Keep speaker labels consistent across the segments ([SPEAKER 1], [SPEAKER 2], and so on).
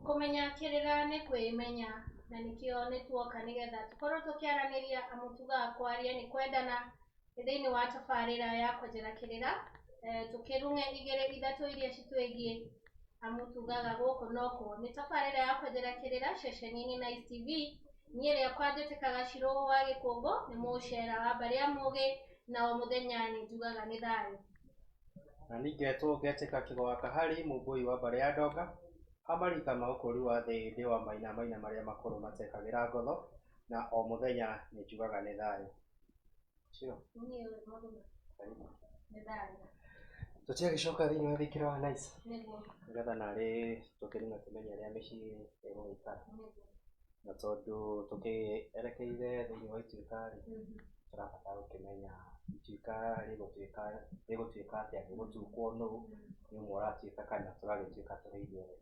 [SPEAKER 1] Kũmenya kĩrĩra nĩ kwĩmenya na nĩkĩo nĩ tuoka nĩgetha tũkorwo tũkĩaranĩria amu tugaga kwaria nĩ kwendana. Nĩ thĩinĩ wa tabarĩra ya kwenjera kĩrĩra tũkĩrung'e igĩrĩ ithatũ iria citwĩgiĩ amu tugaga gũkũ nokuo. Nĩ tabarĩra ya kwenjera kĩrĩra ceceni-inĩ Nice TV. Niĩ rĩakwa njĩtĩkaga Shirũ wa Gĩkũngũ, nĩ mũcera wa mbarĩ ya Mũgĩ na o mũthenya nĩ njugaga nĩ thayũ.
[SPEAKER 2] Na niĩ ngetwo ngetĩka Kĩgo wa Kahari, mũmbũi wa mbarĩ ya Ndonga, ha marika ma ũkũri wa thĩ ndĩ wa maina maina marĩa makũrũ matekagĩra ngotho, na o mũthenya nĩ njugaga nĩ thayũ. Shiro.
[SPEAKER 1] Niĩ ũyũ mũrũme.
[SPEAKER 2] Karibu.
[SPEAKER 1] Nĩ thayũ.
[SPEAKER 2] Tũtiagĩcoka thĩinĩ wa thikĩra wa Nice.
[SPEAKER 1] Nĩguo.
[SPEAKER 2] Nĩgetha narĩ tũkĩrima tũmenye ũrĩa mĩciĩ ĩgũgĩikara.
[SPEAKER 1] Nĩguo.
[SPEAKER 2] Na tondũ tũkĩerekeire thĩinĩ wa ituĩka rĩ, tũrabatara gũkĩmenya ituĩka rĩgũtuĩka rĩgũtuĩka atĩa, rĩgũtukwo nũ, nĩ ũmwe ũratuĩka kana tũragĩtuĩka tũrĩ ithuothe.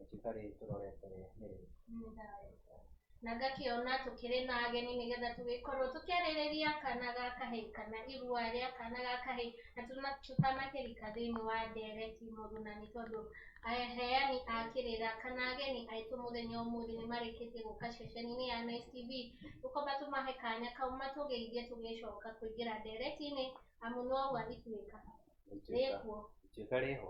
[SPEAKER 2] Ituĩka rĩrĩ tũrorete nĩ rĩrĩkũ?
[SPEAKER 1] Nĩ thayũ. Na ngakĩona tũkĩrĩ na ageni nĩgetha tũgĩkorwo tũkĩarĩrĩria kana ga kahĩĩ kana irua rĩa kana ga kahĩĩ na tũtanakĩrika thĩinĩ wa ndereti mũthuna nĩ tondũ aheani a kĩrĩra kana ageni aitũ mũthenya ũmũthĩ nĩ marĩkĩtie gũka ceceni-inĩ ya Nice TV. Tũkwamba tũmahe kanya kau matũgeithie tũgĩcoka kũingĩra ndereti-inĩ amu nĩwaugua ituĩka rĩkuo.
[SPEAKER 2] Ituĩka rĩho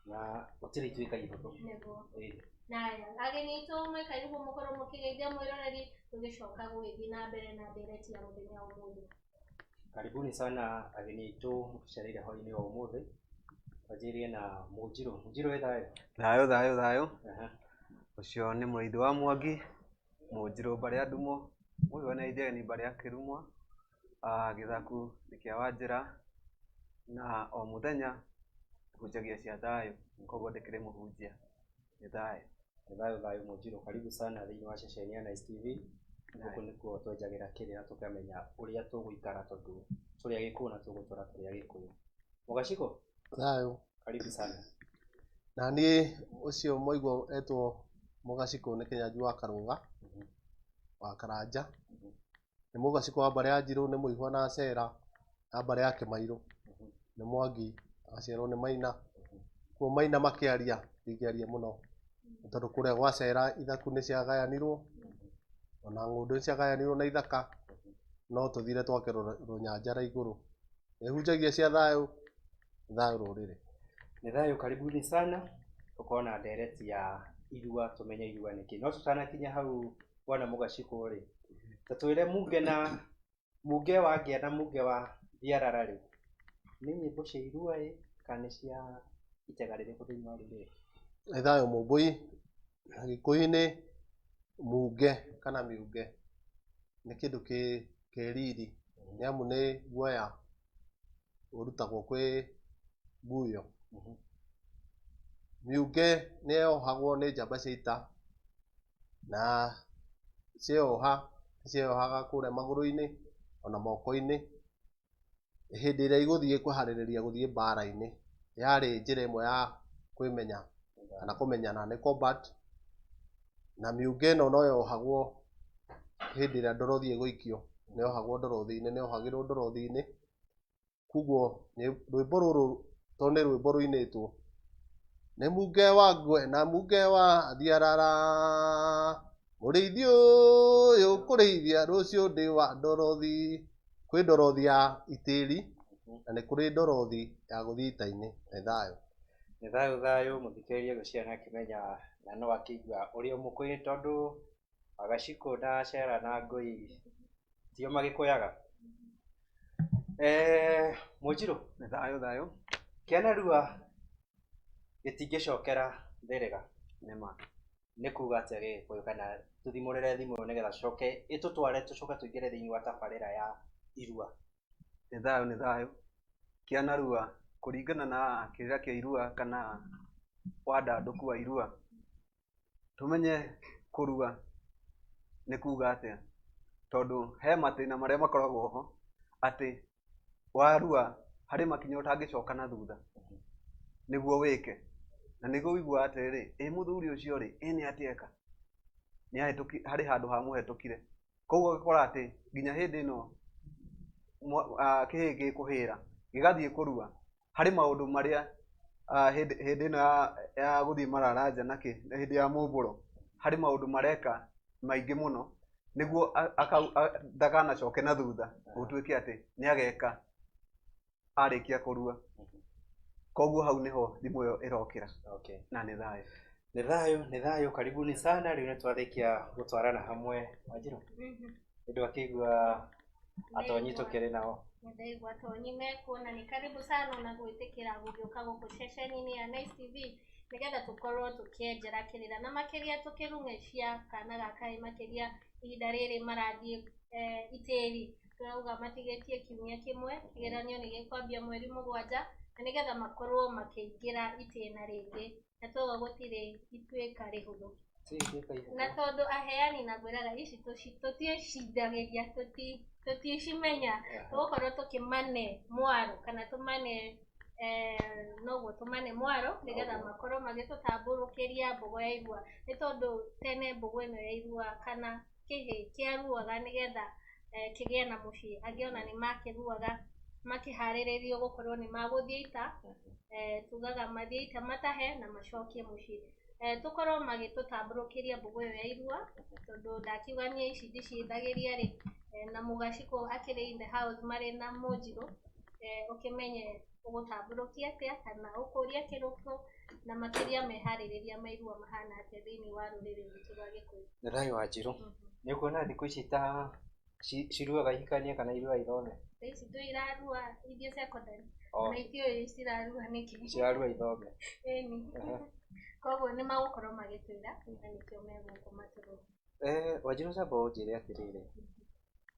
[SPEAKER 2] na gũtirĩ ituĩka ihũthũ.
[SPEAKER 1] Nĩguo.
[SPEAKER 2] Ĩĩ.
[SPEAKER 1] Naya ageni aitũ mwĩ karibu mũkorwo mũkĩgeithia mwĩroreri tũgĩcoka gũgĩthiĩ na mbere na ndereti ya mũthenya ũmũthĩ.
[SPEAKER 2] Karibuni sana ageni aitũ mũtũcereire hwaĩ-inĩ wa ũmũthĩ. Twanjĩrĩrie na Mũnjirũ. Mũnjirũ wĩ thayũ?
[SPEAKER 3] Thayũ thayũ thayũ.
[SPEAKER 2] Aha.
[SPEAKER 3] Ũcio nĩ mũrĩithi wa Mwangi, Mũnjirũ mbarĩ ya Ndumo, mũgĩ wa Ithegeni mbarĩ ya Kĩrumwa, gĩthaku nĩ kĩa Wanjĩra, na o mũthenya hunjagia cia thayũ, koguo ndĩkĩrĩ mũhunjia, nĩ thayũ.
[SPEAKER 2] Nĩ thayũ thayũ Mũnjirũ, karibu sana thĩinĩ wa ceceni ya Nice TV. Gũkũ nĩkuo twenjagĩra kĩrĩra tũkamenya ũrĩa tũgũikara tondũ tũrĩ Agĩkũyũ na tũgũtũra tũrĩ Agĩkũyũ. Mũgacikũ?
[SPEAKER 4] Thayũ.
[SPEAKER 2] Karibu sana.
[SPEAKER 4] Na niĩ ũcio mwaigua etwo Mũgacikũ nĩ Kĩnyanjui wa Karũga, wa Karanja. Nĩ Mũgacikũ wa mbarĩ ya Njirũ, nĩ mũihwa na Acera, na mbarĩ ya Kĩmairũ. Nĩ Mwangi, agaciarwo nĩ Maina. Koguo Maina makĩaria, ndingĩaria mũno. Nĩ tondũ kũrĩa gwa Acera ithaku nĩ ciagayanirwo, ona ng'ũndũ nĩ ciagayanirwo na ithaka, no tũthire twake rũnyanjara igũrũ. Nĩhunjagia cia thayũ, thayũ rũrĩrĩ.
[SPEAKER 2] Nĩ thayũ, karibuni sana. Tũkorwo na ndereti ya irua, tũmenye irua nĩkĩ. No tũtanakinya hau bwana Mũgacikũ rĩ, ta twĩre Munge na Munge wa Ngĩa na Munge wa Thiarara rĩ, nĩ nyĩmbo cia irua ĩ kana nĩ cia itega rĩrĩkũ thĩinĩ wa rũrĩrĩ?
[SPEAKER 4] Nĩ thayũ Mũmbũi. Gĩkũyũ-inĩ Munge kana Miunge nĩ kĩndũ kĩ riri nĩ amu nĩ guoya ũrutagwo kwĩ nguyo. Miunge nĩ yohagwo nĩ njamba cia ita na cieyoha nĩ cieyohaga kũrĩa magũrũ-inĩ ona moko-inĩ hĩndĩ ĩrĩa igũthiĩ kwĩharĩrĩria gũthiĩ mbara-inĩ. Yarĩ njĩra ĩmwe ya kwĩmenya kana kũmenyana nĩ combat. Na miunge ĩno no yohagwo hĩndĩ ĩrĩa ndorothi ĩgũikio, nĩ yohagwo ndorothi-inĩ, nĩ yohagĩrwo ndorothi-inĩ. Koguo rwĩmbo rũrũ tondũ nĩ rwĩmbo rũinĩtwo, nĩ Munge wa Ngwe na Munge wa Thiarara, mũrĩithi ũyũ kũrĩithia rũciũ ndĩ wa ndorothi. Kwĩ ndorothi ya itĩri na nĩ kũrĩ ndorothi ya gũthiĩ ita-inĩ. Nĩ thayũ.
[SPEAKER 2] Nĩ thayũ thayũ, mũthikĩrĩria ngwĩciria nĩ akĩmenya na no akĩigua ũrĩa Mũkũyũ tondũ Wagacikũ na Acera na Ngũi tio magĩkũyaga. Mũnjirũ.
[SPEAKER 3] Nĩ thayũ thayũ.
[SPEAKER 2] Kĩanarua gĩtingĩcokera thĩrĩga.
[SPEAKER 3] Nĩ ma.
[SPEAKER 2] Nĩ kuga atĩa Gĩgĩkũyũ kana tũthimũrĩre thimũ ĩyo nĩgetha tũcoke ĩtũtware tũcoke tũingĩre thĩinĩ wa tabarĩra ya irua.
[SPEAKER 3] Nĩ thayũ nĩ thayũ. Kĩanarua kũringana na kĩrĩra kĩa irua kana wandandũku wa irua, tũmenye kũrua nĩ kuga atĩa, tondũ he matĩna marĩa makoragwo ho atĩ warua harĩ makinya ũtangĩcoka na thutha nĩguo wĩke, na nĩguo ũiguaga atĩrĩrĩ, ĩ mũthuri ũcio rĩ, ĩ nĩ atĩa eka, harĩ handũ hamũhetũkire. Koguo ũgakora atĩ nginya hĩndĩ ĩno kĩhĩĩ gĩkũhĩra gĩgathiĩ kũrua, harĩ maũndũ marĩa Hĩndĩ ĩno ya gũthiĩ mararanja na kĩ na hĩndĩ ya mumbũro harĩ maũndũ mareka maingĩ mũno nĩguo ndakanacoke na thutha gũtuĩke atĩ nĩ ageka arĩkia kũrua. Koguo hau nĩho thimũ ĩyo ĩrokĩra.
[SPEAKER 2] Okay.
[SPEAKER 3] Na nĩ thayũ.
[SPEAKER 2] Nĩ thayũ, nĩ thayũ, karibuni sana. Rĩu nĩ twarĩkia gũtwarana hamwe. Wanjirũ, nĩ ndwakĩigua atonyi tũkĩrĩ nao?
[SPEAKER 1] Nĩndaigua atonyi mekuo na nĩ karibu sana ona gwĩtĩkĩra gũgĩũka gũkũ ceceni-inĩ ya Nice TV nĩgetha tũkorwo tũkĩenjera kĩrĩra na makĩria tũkĩrung'e cia kana gaka ĩ makĩria ihinda rĩrĩ marathiĩ itĩri. Tũrauga matigĩtie kiumia kĩmwe, kĩgeranio nĩ gĩkwambia mweri 7 na nĩgetha makorwo makĩingĩra itĩna rĩngĩ, na twauga gũtirĩ ituĩka rĩhũthũ. Na tondũ aheani na ngwĩraga ici tũtiĩcindagĩria, tũticimenya, tũgũkorwo tũkĩmane mwaro kana tũmane noguo tũmane mwaro nĩgetha makorwo magĩtũtambũrũkĩria mbogo ya irua, nĩ tondũ tene mbogo ĩno ya irua kana kĩhĩ kĩaruaga nĩgetha kĩgĩe na mũciĩ. Angĩ ona nĩ makĩruaga makĩharĩrĩrio gũkorwo nĩ magũthiĩ ita, tugaga mathiĩ ita matahe na macokie mũciĩ. Tũkorwo magĩtũtambũrũkĩria mbogo ĩyo ya irua, tondũ ndakiuga niĩ ici ndiciĩthagĩria rĩ, na Mũgacikũ akĩrĩ in the house marĩ na Mũnjirũ, ũkĩmenye ũgũtambũrũkia atĩa kana ũkũria kĩrũkũ, na makĩria meharĩrĩria ma irua mahana atĩa thĩinĩ wa rũrĩrĩ rwitũ rwa Gĩkũyũ.
[SPEAKER 2] Nĩ thayũ Wanjirũ. Nĩ ũkuona thikũ ici ta ciruaga ihikania kana irua ithome?
[SPEAKER 1] Ici ndũ irarua ithiĩ secondary. Na itiũĩ cirarua nĩkĩ.
[SPEAKER 2] Cirarua ithome.
[SPEAKER 1] Ĩni. Koguo nĩ magũkorwo magĩtwĩra na nĩkĩo megũkũ matũrũa.
[SPEAKER 2] Wanjirũ camba ũnjĩre atĩrĩrĩ,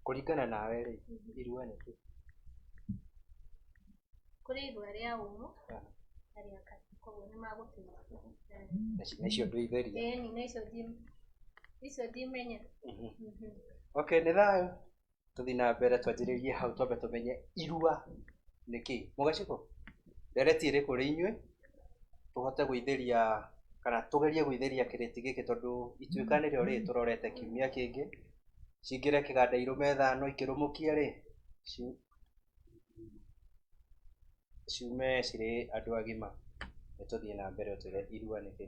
[SPEAKER 2] kũringana nawe rĩ, irua nĩ kĩ?
[SPEAKER 1] Kũrĩ irua rĩa ũmũ na rĩa katũ, koguo nĩ magũtwĩra.
[SPEAKER 2] Na icio ndũitheria.
[SPEAKER 1] Ĩni, na icio ndimenya.
[SPEAKER 2] Okay, nĩ thayũ. Tũthiĩ na mbere twanjĩrĩrie hau twambe tũmenye irua nĩ kĩ. Mũgacikũ, ndereti ĩrĩ kũrĩ inyuĩ, tũhote gwĩtheria kana tũgerie gwĩtheria kĩrĩti gĩkĩ tondũ ituĩka nĩrĩo rĩrĩ tũrorete kiumia kĩngĩ. Cingĩre kĩganda irũme 5 ikĩrũmũkie rĩ, ciume cirĩ andũ agima. Nĩ tũthiĩ na mbere ũtwĩre irua nĩ kĩ.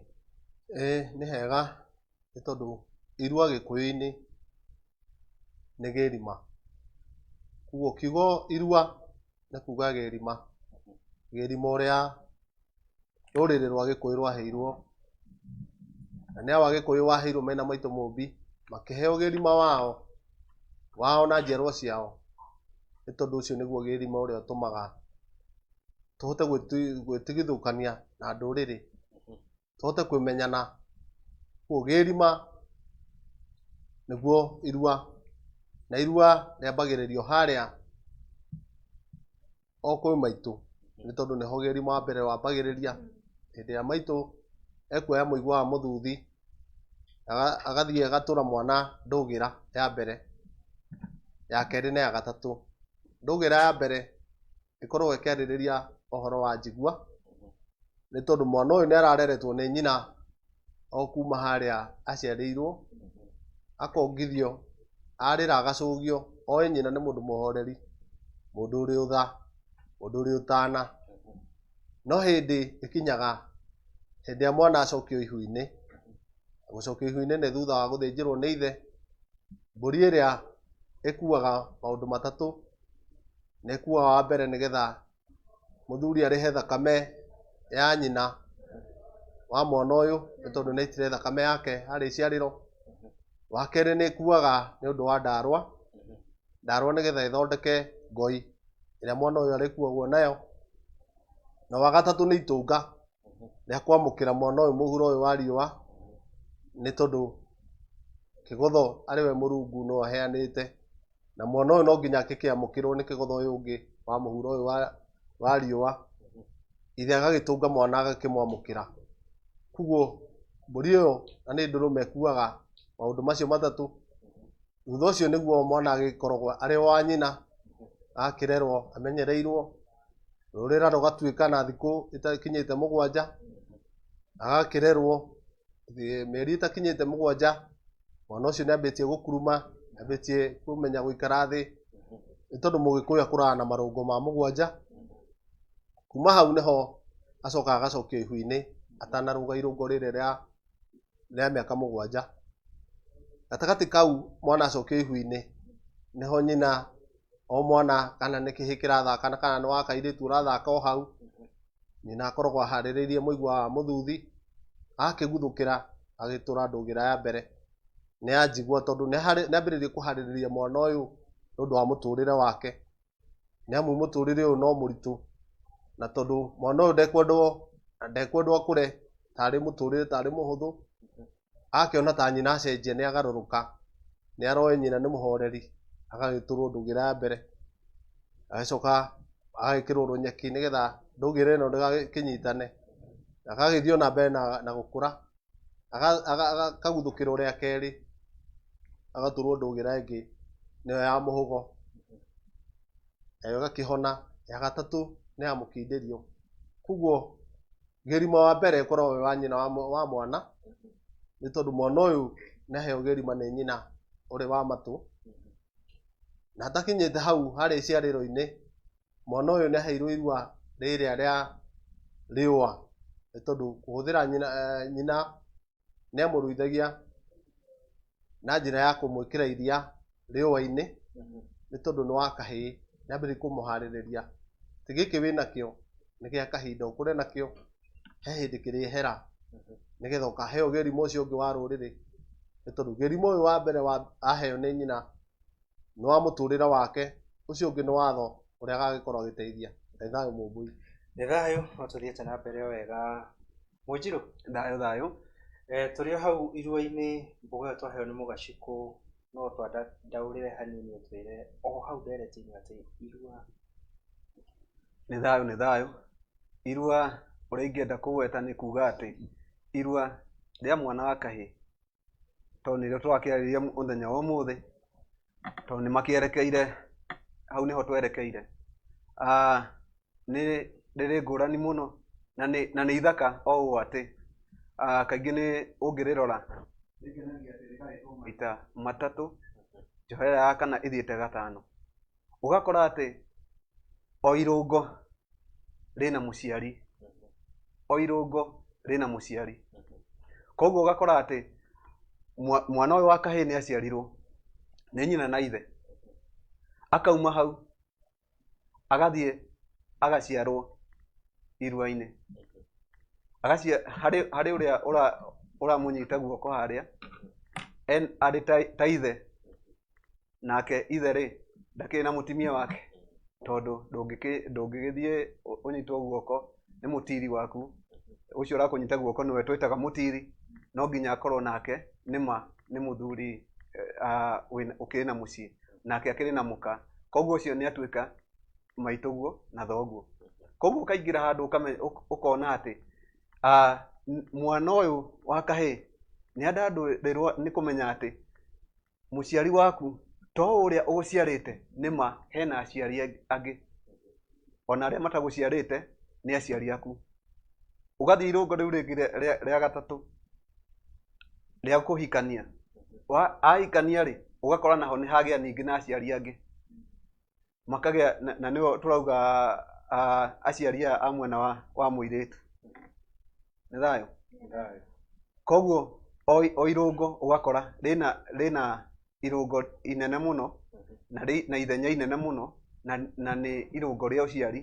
[SPEAKER 4] Nĩ hega nĩ tondũ irua Gĩkũyũ-inĩ nĩ gĩrima. Koguo kiugo irua nĩ kuga gĩrima. Gĩrima ũrĩa rũrĩrĩ rwa Gĩkũyũ rwaheirwo. Na nĩ awa Gĩkũyũ waheirwo mena maitũ Mũmbi, makĩheo gĩrima wao na njiarwa ciao. Nĩ tondũ ũcio nĩguo gĩrima ũrĩa ũtũmaga tũhote gwĩtigithũkania na ndũrĩrĩ, tũhote kwĩmenyana. Koguo gĩrima nĩguo irua, na irua rĩambagĩrĩrio harĩa o kwĩ maitũ, nĩ tondũ nĩho gĩrima wa mbere wambagĩrĩria. Hĩndĩ ya maitũ ekuoya mũigua wa mũthuthi, agathiĩ agatũra mwana ndũgĩra ya mbere, ya kerĩ na ya gatatũ. Ndũgĩra ya mbere ĩkoragwo ĩkĩarĩrĩria ũhoro wa njigua, nĩ tondũ mwana ũyũ nĩ arareretwo nĩ nyina o kuma harĩa aciarĩirwo, akongithio, arĩra agacũgio, oĩ nyina nĩ mũndũ mũhoreri, mũndũ ũrĩ ũtha, mũndũ ũrĩ ũtana. No hĩndĩ ĩkinyaga hĩndĩ ya mwana acokio ihu-inĩ, gũcokio ihu-inĩ nĩ thutha wa gũthĩnjĩrwo nĩ ithe, mbũri ĩrĩa ĩkuaga maũndũ matatũ, nĩ ĩkuaga wa mbere nĩgetha mũthuri arĩhe thakame ya nyina wa mwana ũyũ, nĩ tondũ nĩ aitire thakame yake harĩ iciarĩro. Wa kerĩ nĩ ĩkuaga nĩ ũndũ wa ndarwa, ndarwa nĩgetha ĩthondeke ngoi ĩrĩa mwana ũyũ arĩkuagwo nayo. Na wa gatatũ nĩ itũnga rĩa kwamũkĩra mwana ũyũ mũhuro ũyũ wa riũa, nĩ tondũ kĩgotho arĩ we Mũrungu no aheanĩte, na mwana ũyũ no nginya akĩamũkĩrwo nĩ kĩgotho ũyũ ũngĩ wa mũhuro ũyũ wa riũa. Ithe agagĩtũnga mwana agakĩmwamũkĩra. Koguo mbũri ĩyo na nĩ ndũrũme ĩkuaga maũndũ macio matatũ. Thutha ũcio nĩguo mwana agĩkoragwo arĩ wa nyina, akĩrerwo amenyereirwo, rũrĩra rũgatuĩka na thikũ ĩtakinyĩte 7, agakĩrerwo mĩeri ĩtakinyĩte 7, mwana ũcio nĩ ambĩtie gũkuruma, ambĩtie kũmenya gũikara thĩ, nĩ tondũ Mũgĩkũyũ akũraga na marũngo ma 7. Kuma hau nĩho Acokaga agacokio ihu-inĩ atanarũga irũngo rĩrĩ rĩa mĩaka 7. Gatagatĩ kau mwana acokio ihu-inĩ, nĩho nyina o mwana kana nĩ kĩhĩĩ kĩrathaka na kana nĩ wa kairĩtu ũrathaka o hau, nyina akoragwo aharĩrĩirie mũigua wa mũthuthi, akĩguthũkĩra agĩtũra ndũgĩra ya mbere nĩ anjigua, tondũ nĩ ambĩrĩirie kũharĩrĩria mwana ũyũ nĩ ũndũ wa mũtũrĩre wake. Nĩ amu mũtũrĩre ũyũ no mũritũ, na tondũ mwana ũyũ ndekwendwo na ndekwendwo akũre tarĩ mũtũrĩre tarĩ mũhũthũ, akĩona ta nyina acenjia nĩ agarũrũka, nĩ aroĩ nyina nĩ mũhoreri, agagĩtũrwo ndũgĩra ya mbere, agĩcoka agagĩkĩrwo rũnyeki nĩgetha ndũgĩra ĩno ndĩgakĩnyitane, agagĩthiĩ ona mbere na gũkũra, akaguthũkĩrwo rĩa kerĩ, agatũrwo ndũgĩra ĩngĩ nĩyo ya mũhũgo, nayo ĩgakĩhona, ya gatatũ nĩ ya mũkindĩrio. Koguo gĩrima wa mbere ũkoragwo wĩ wa nyina wa mwana, nĩ tondũ mwana ũyũ nĩ aheo gĩrima nĩ nyina ũrĩ wa matũ, na atakinyĩte hau harĩa iciarĩro-inĩ, mwana ũyũ nĩ aheirwo irua rĩrĩa rĩa rĩũa, nĩ tondũ kũhũthĩra nyina, nyina nĩ amũruithagia na njĩra ya kũmwĩkĩra iria rĩũa-inĩ, nĩ tondũ nĩ wa kahĩĩ, nĩ ambĩrĩirie kũmũharĩrĩria atĩ gĩkĩ wĩnakĩo nĩ gĩa kahinda ũkũre nakĩo, he hĩndĩ kĩrĩehera, nĩgetha ũkaheo gĩrimũ ũcio ũngĩ wa rũrĩrĩ, nĩ tondũ gĩrimũ ũyũ wa mbere aheo nĩ nyina nĩ wa mũtũrĩre wake, ũcio ũngĩ nĩ watho ũrĩa agagĩkorwo agĩteithia. Nĩ thayũ Mũmbũi.
[SPEAKER 2] Nĩ thayũ, no tũthiĩte na mbere o wega. Mũnjirũ.
[SPEAKER 3] Thayũ thayũ.
[SPEAKER 2] Tũrĩ o hau irua-inĩ, mboga ĩyo twaheo nĩ Mũgacikũ, no twandaũrĩre hanini ũtwĩre o hau ndereti-inĩ atĩ irua.
[SPEAKER 3] Nĩ thayũ nĩ thayũ. Irua ũrĩa ingĩenda kũgweta nĩ kuga atĩ irua rĩa mwana wa kahĩĩ, tondũ nĩrĩo tũrakĩarĩrĩria mũthenya wa ũmũthĩ, tondũ nĩ makĩerekeire, hau nĩho twerekeire. Nĩ rĩrĩ ngũrani mũno na nĩ ithaka o ũũ atĩ, kaingĩ nĩ ũngĩrĩrora rĩngenagia atĩ rĩgaĩtwo maita matatũ, njohera ya kana ĩthiĩte gatano. Ũgakora atĩ o irũngo rĩna mũciari, o irũngo rĩna mũciari. Koguo ũgakora atĩ mwana ũyũ wa kahĩĩ nĩ aciarirwo nĩ nyina na ithe, akauma hau agathiĩ agaciarwo irua-inĩ, harĩ ũrĩa ũramũnyita guoko harĩa, arĩ ta ithe, nake ithe rĩ ndakĩrĩ na mũtumia wake, tondũ ndũngĩgĩthiĩ ũnyitwo guoko nĩ mũtiri waku, ũcio ũrakũnyita guoko nĩwe twĩtaga mũtiri, no nginya akorwo nake nĩma nĩ mũthuri ũkĩrĩ na mũciĩ, nake akĩrĩ na mũka, koguo ũcio nĩ atuĩka maitũguo na thoguo. Koguo ũkaingĩra handũ ũkona atĩ mwana ũyũ wa kahĩĩ nĩ andandũrĩrwo nĩ kũmenya atĩ mũciari waku to ũrĩa ũgũciarĩte, nĩma hena aciari angĩ ona arĩa matagũciarĩte nĩ aciari aku. Ũgathiĩ irũngo rĩu rĩngĩ rĩa gatatũ rĩa kũhikania, ahikania rĩ, ũgakora naho nĩ hagĩa ningĩ na aciari angĩ makagĩa na nĩo tũrauga aciari aya a mwena wa mũirĩtu. Nĩ thayũ? Koguo o irũngo ũgakora rĩna irũngo inene mũno na ithenya inene mũno na nĩ irũngo rĩa ũciari.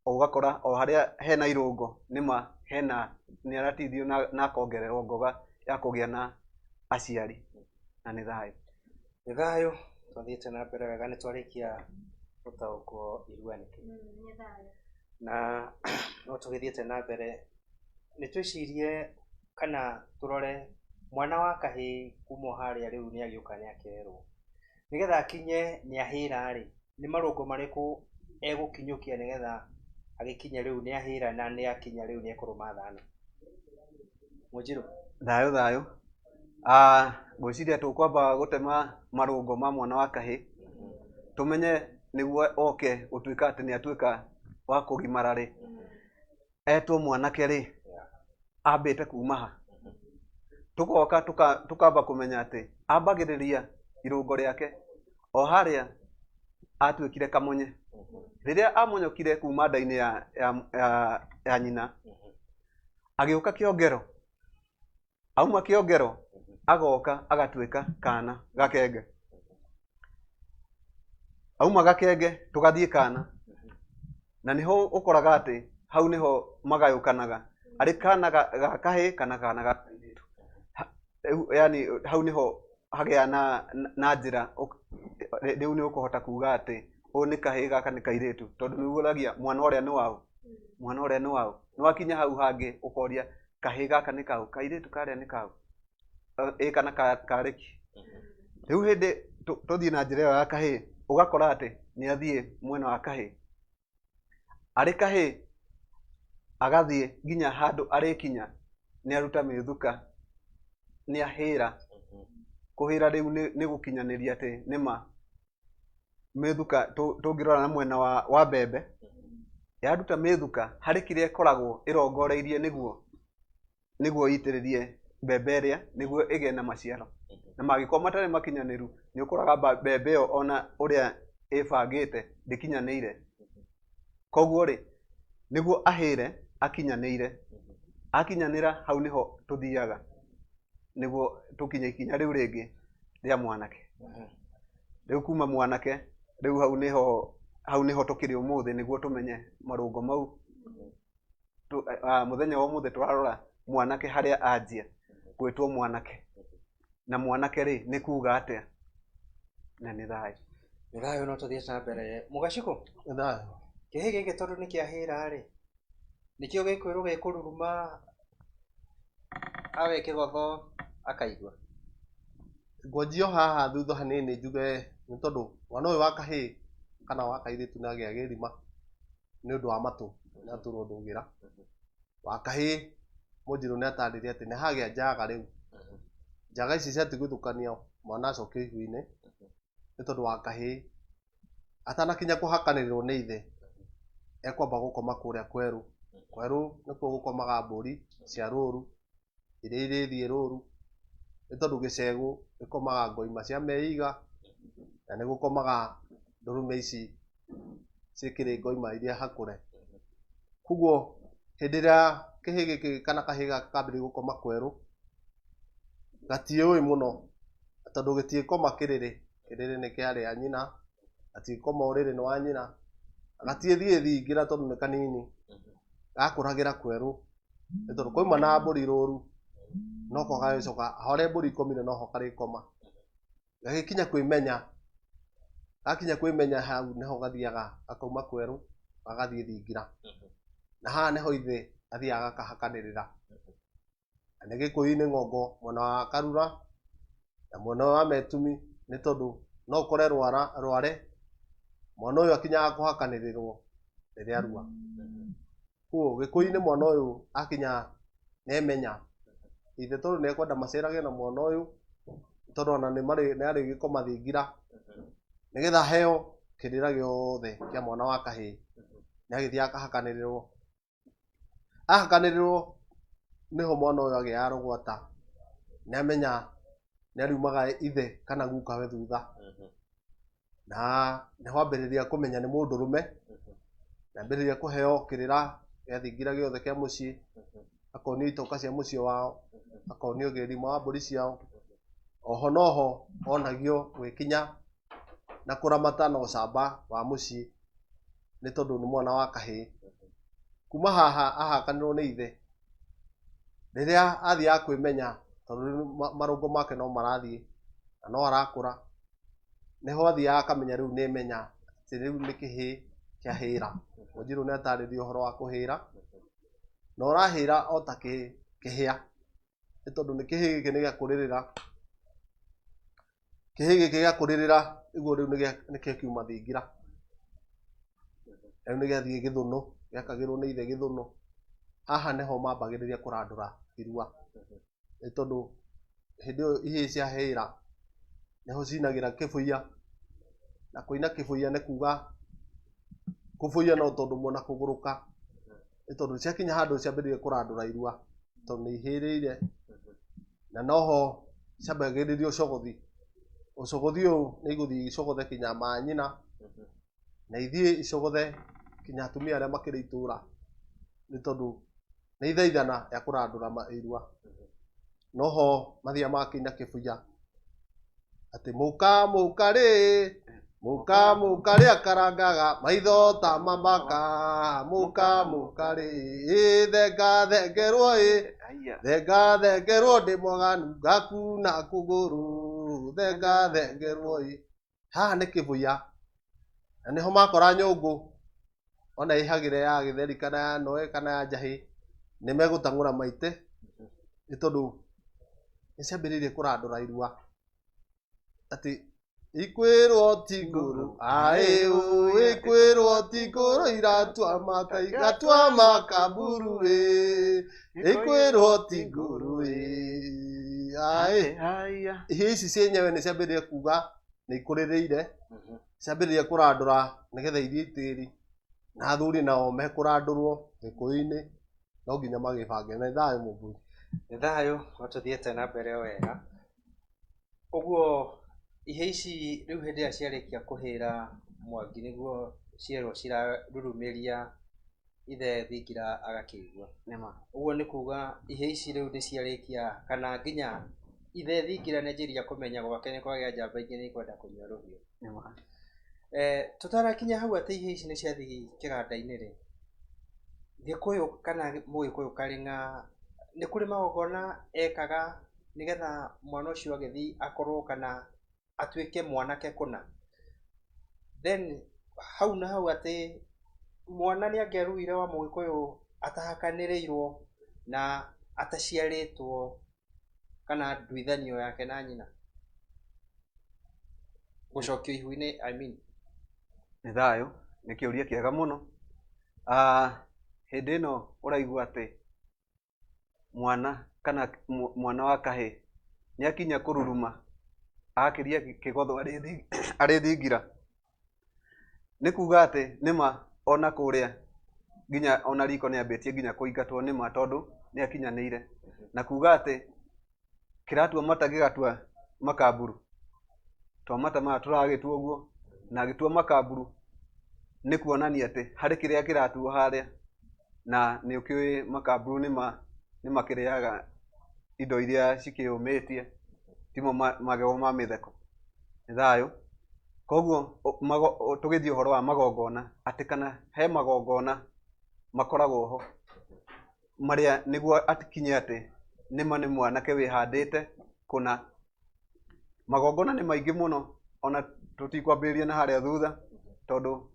[SPEAKER 3] Ũgakora o harĩa hena irũngo nĩma hena nĩ aratithio na akongererwo ngoga ya kũgĩa na aciari. Na nĩ thayũ.
[SPEAKER 2] Nĩ thayũ, twathiĩte na mbere wega, nĩ twarĩkia gũtaũkwo irua nĩkĩ.
[SPEAKER 1] Nĩ thayũ.
[SPEAKER 2] Na no tũgĩthiĩte na mbere, nĩ twĩcirie kana tũrore mwana wa kahĩĩ kuma o harĩa rĩu nĩ agĩũka nĩ akerwo. Nĩgetha akinye nĩ ahĩra rĩ, nĩ marũngo marĩkũ egũkinyũkia nĩgetha agĩkinye rĩu nĩ ahĩra na nĩ akinya rĩu nĩ ekũrũma thani? Mũnjirũ.
[SPEAKER 3] Thayũ thayũ. Ngwĩciria tũkwamba gũtema marũngo ma mwana wa kahĩĩ, tũmenye nĩguo oke gũtuĩka atĩ nĩ atuĩka wa kũgimara rĩ, etwo mwanake rĩ, ambĩte kuma ha? Tũgoka tũkamba kũmenya atĩ ambagĩrĩria irũngo rĩake o harĩa Atuĩkire kamonye. Rĩrĩa amonyokire kuma nda-inĩ ya nyina, agĩũka kĩongero. Auma kĩongero agoka agatuĩka kana gakenge. Auma gakenge tũgathiĩ kana. Na nĩho ũkoraga atĩ hau nĩho magayũkanaga, arĩ kana ga kahĩĩ kana kana ga kairĩtu. Rĩu yani hau nĩho hagĩa na njĩra rĩu nĩ ũkũhota kuga atĩ ũyũ nĩ kahĩĩ, gaka nĩ kairĩtu, tondũ nĩ ũragia mwana ũrĩa nĩ waũ, mwana ũrĩa nĩ waũ. Nĩ wakinya hau hangĩ ũkoria kahĩĩ gaka nĩ kaũ, kairĩtu karĩa nĩ kaũ, ĩ kana karĩki. Rĩu hĩndĩ tũthiĩ na njĩra ĩyo ya kahĩĩ, ũgakora atĩ nĩ athiĩ mwena wa kahĩĩ. Arĩ kahĩĩ agathiĩ nginya handũ arĩkinya nĩ aruta mĩthuka, nĩ ahĩra. Kũhĩra rĩu nĩ gũkinyanĩria atĩ nĩma mĩthuka tũngĩrora na mwena wa mbembe, yaruta mĩthuka harĩ kĩrĩa ĩkoragwo ĩrongoreirie nĩguo ĩitĩrĩrie mbembe ĩrĩa nĩguo ĩgĩe na maciaro. Na mangĩkorwo matarĩ makinyanĩru, nĩ ũkoraga mbembe ĩyo ona ũrĩa ĩbangĩte ndĩkinyanĩire. Koguo rĩ, nĩguo ahĩre akinyanĩire, akinyanĩra hau nĩho tũthiaga nĩguo tũkinye ikinya rĩu rĩngĩ rĩa mwanake. Rĩu kuma mwanake, rĩu hau nĩho tũkĩrĩ ũmũthĩ nĩguo tũmenye marũngo mau. Mũthenya wa ũmũthĩ tũrarora mwanake harĩa anjia gwĩtwo mwanake, na mwanake rĩ nĩ kuga atĩa, na nĩ thayũ.
[SPEAKER 2] Nĩ thayũ. No tũthiĩ na mbere, mũgacikũ.
[SPEAKER 4] Nĩ thayũ.
[SPEAKER 2] Kĩhĩ gĩkĩ tondũ nĩ kĩahĩra rĩ, nĩkĩo gĩkwĩrwo gĩkũruruma awe kĩgotho akaigua.
[SPEAKER 4] Ngwanjio haha thutha hanini njuge nĩ tondũ mwana ũyũ wa kahĩĩ kana wa kairĩtu nĩ agĩa gĩrima nĩ ũndũ wa matũ nĩ aturwo ndũgĩra. Wa kahĩĩ Mũnjirũ nĩ atarĩria atĩ nĩ hagĩa njaga rĩu. Njaga ici ciatigithũkanio mwana acokio ihu-inĩ, nĩ tondũ wa kahĩĩ atanakinya kũhakanĩrĩrwo nĩ ithe ekwamba gũkoma kũrĩa kwerũ. Kwerũ nĩkuo gũkomaga mbũri cia rũru iria irĩthiĩ rũru, nĩ tondũ gĩcegũ gĩkomaga ngoima cia meiga na nĩ gũkomaga ndũrũme ici cikĩrĩ ngoima iria hakũre. Koguo hĩndĩ ĩrĩa kĩhĩĩ gĩkĩ kana kahĩĩ gaka kambĩrĩria gũkoma kwerũ, gatiũĩ mũno tondũ gĩtiĩkoma kĩrĩrĩ, kĩrĩrĩ nĩ kĩarĩ a nyina, gatiĩkoma ũrĩrĩ nĩ wa nyina, gatiĩthiĩ thingira tondũ nĩ kanini, gakũragĩra kwerũ nĩ tondũ kwauma na mbũri rũru noko gagĩcoka harĩa mbũri ikomire noho karĩkoma. Gagĩkinya kwĩmenya, gakinya kwĩmenya hau nĩho gathiaga gakauma kwerũ gagathiĩ thingira, na haha nĩho ithe athiaga gakahakanĩrĩra. Na nĩ Gĩkũyũ-inĩ ng'ongo mwena wa Karura na mwena wa Metumi, nĩ tondũ no ũkore rware mwana ũyũ akinyaga kũhakanĩrĩrwo rĩrĩa arua. Koguo Gĩkũyũ-inĩ mwana ũyũ akinya nĩemenya ithe tondũ nĩekwenda macerage na mwana ũyũ, tondũ ona nĩ arĩgĩkoma thingira nĩgetha aheo kĩrĩra gĩothe kĩa mwana wa kahĩĩ, nĩ agĩthiaga akahakanĩrĩrwo. Ahakanĩrĩrwo nĩho mwana ũyũ agĩaga rũgwata, nĩ amenya nĩ ariumaga ithe kana gukawe thutha, na nĩho ambĩrĩria kũmenya nĩ mũndũrũme, na ambĩrĩria kũheo kĩrĩra gĩa thingira gĩothe kĩa mũciĩ, akonio itoka cia mũciĩ wao, akonio gĩrima wa mbũri ciao, oho noho onagio gwĩkinya na kũramata na ũcamba wa mũciĩ, nĩ tondũ nĩ mwana wa kahĩĩ. Kuma haha ahakanĩrwo nĩ ithe, rĩrĩa athiaga kwĩmenya, tondũ rĩu marũngo make no marathiĩ na no arakũra, nĩho athiaga akamenya rĩu nĩmenya atĩ rĩu nĩ kĩhĩĩ kĩahĩra. Mũnjirũ nĩ atarĩria ũhoro wa kũhĩra, na ũrahĩra o ta kĩhĩa, nĩ tondũ nĩ kĩhĩĩ gĩkĩ nĩ gĩa kũrĩrĩra, kĩhĩĩ gĩkĩ gĩa kũrĩrĩra nĩguo rĩu nĩkĩo kiuma thingira. Rĩu nĩ gĩathiĩ gĩthũnũ, gĩakagĩrwo nĩ ithe gĩthũnũ. Haha nĩho mambagĩrĩria kũrandũra irua, nĩ tondũ hĩndĩ ĩyo ihĩĩ ciahĩra nĩho cinagĩra kĩbũiya, na kũina kĩbũiya nĩ kuga kũbũiya no tondũ ũmwe na kũgũrũka, nĩ tondũ ciakinya handũ ciambĩrĩria kũrandũra irua tondũ nĩ ihĩrĩire, na noho ciambagĩrĩria ũcogothi. Ũcogothi ũyũ nĩ igũthiĩ icogothe kinya manyina. Na ithiĩ icogothe kinya atumia arĩa makĩrĩ itũra, nĩ tondũ nĩ ithaithana rĩa kũrandũra irua. Noho mathiaga magakĩina kĩbuya atĩ mũka mũkarĩ, mũka mũkarĩ akarangaga maitho ta mamaka, mũka mũkarĩ, ĩ thenga thengerwo ĩ, thenga thengerwo ndĩ mwaganu ngakuna kũgũrũ, thenga thengerwo ĩ. Haha nĩ kĩbuya, na nĩho makora nyũngũ ona ĩhagĩre ya gĩtheri kana ya noe kana ya njahĩ, nĩ megũtang'ũra maite, nĩ tondũ nĩ ciambĩrĩirie kũrandũra irua atĩ ikwĩrwo ti ngũrũ, aĩ ũ, ikwĩrwo ti ngũrũ iratua mata igatua makaburu ĩ, ikwĩrwo ti ngũrũ ĩ, aĩ. Ihĩĩ ici cienyewe nĩ ciambĩrĩirie kuga nĩ ikũrĩrĩire, ciambĩrĩria kũrandũra nĩgetha ithiĩ itĩri, na athuri nao mekũrandũrwo gĩkũyũ-inĩ, no nginya magĩbange. Na nĩ thayũ Mũmbui.
[SPEAKER 2] Nĩ thayũ, no tũthiĩte na mbere o wega. Ũguo ihĩĩ ici rĩu hĩndĩ ĩrĩa ciarĩkia kũhĩra mwangi nĩguo cierwo cirarurumĩria ithe thingira agakĩigua.
[SPEAKER 3] Nĩma.
[SPEAKER 2] Ũguo nĩ kuga ihĩĩ ici rĩu nĩ ciarĩkia, kana nginya ithe thingira nĩ anjĩrĩria kũmenya gwake nĩ kwagĩa njamba ingĩ nĩ ikwenda kũnyua rũhiũ.
[SPEAKER 3] Nĩma.
[SPEAKER 2] Tũtanakinya hau atĩ ihĩĩ ici nĩ ciathiĩ kĩganda-inĩ rĩ, Gĩkũyũ kana Mũgĩkũyũ Karĩng'a nĩ kũrĩ magongona ekaga nĩgetha mwana ũcio agĩthiĩ akorwo kana atuĩke mwanake kũna. Then hau na hau atĩ mwana nĩ angĩaruire wa Mũgĩkũyũ atahakanĩrĩirwo na ataciarĩtwo kana nduithanio yake na nyina gũcokio ihu-inĩ, I mean.
[SPEAKER 3] Nĩ thayũ, nĩ kĩũria kĩega mũno. Hĩndĩ ĩno ũraigua atĩ mwana kana mwana wa kahĩĩ nĩ akinya kũruruma akĩria kĩgotho arĩ thingira, nĩ kuga atĩ nĩma ona kũrĩa nginya ona riko nĩ ambĩtie nginya kũingatwo nĩma, tondũ nĩ akinyanĩire. Na kuga atĩ kĩratua mata gĩgatua makamburu, twa mata maya tũragĩtua ũguo, na agĩtua makamburu nĩ kuonania atĩ harĩ kĩrĩa kĩratuo harĩa, na nĩ ũkĩũĩ makamburu nĩ makĩrĩaga indo iria cikĩũmĩtie, timo magego ma mĩtheko. Nĩ thayũ. Koguo tũgĩthiĩ ũhoro wa magongona, atĩ kana he magongona makoragwo ho marĩa nĩguo akinye atĩ nĩma nĩ mwanake wĩhandĩte kũna. Magongona nĩ maingĩ mũno, ona tũtikwambĩrĩria na harĩa thutha, tondũ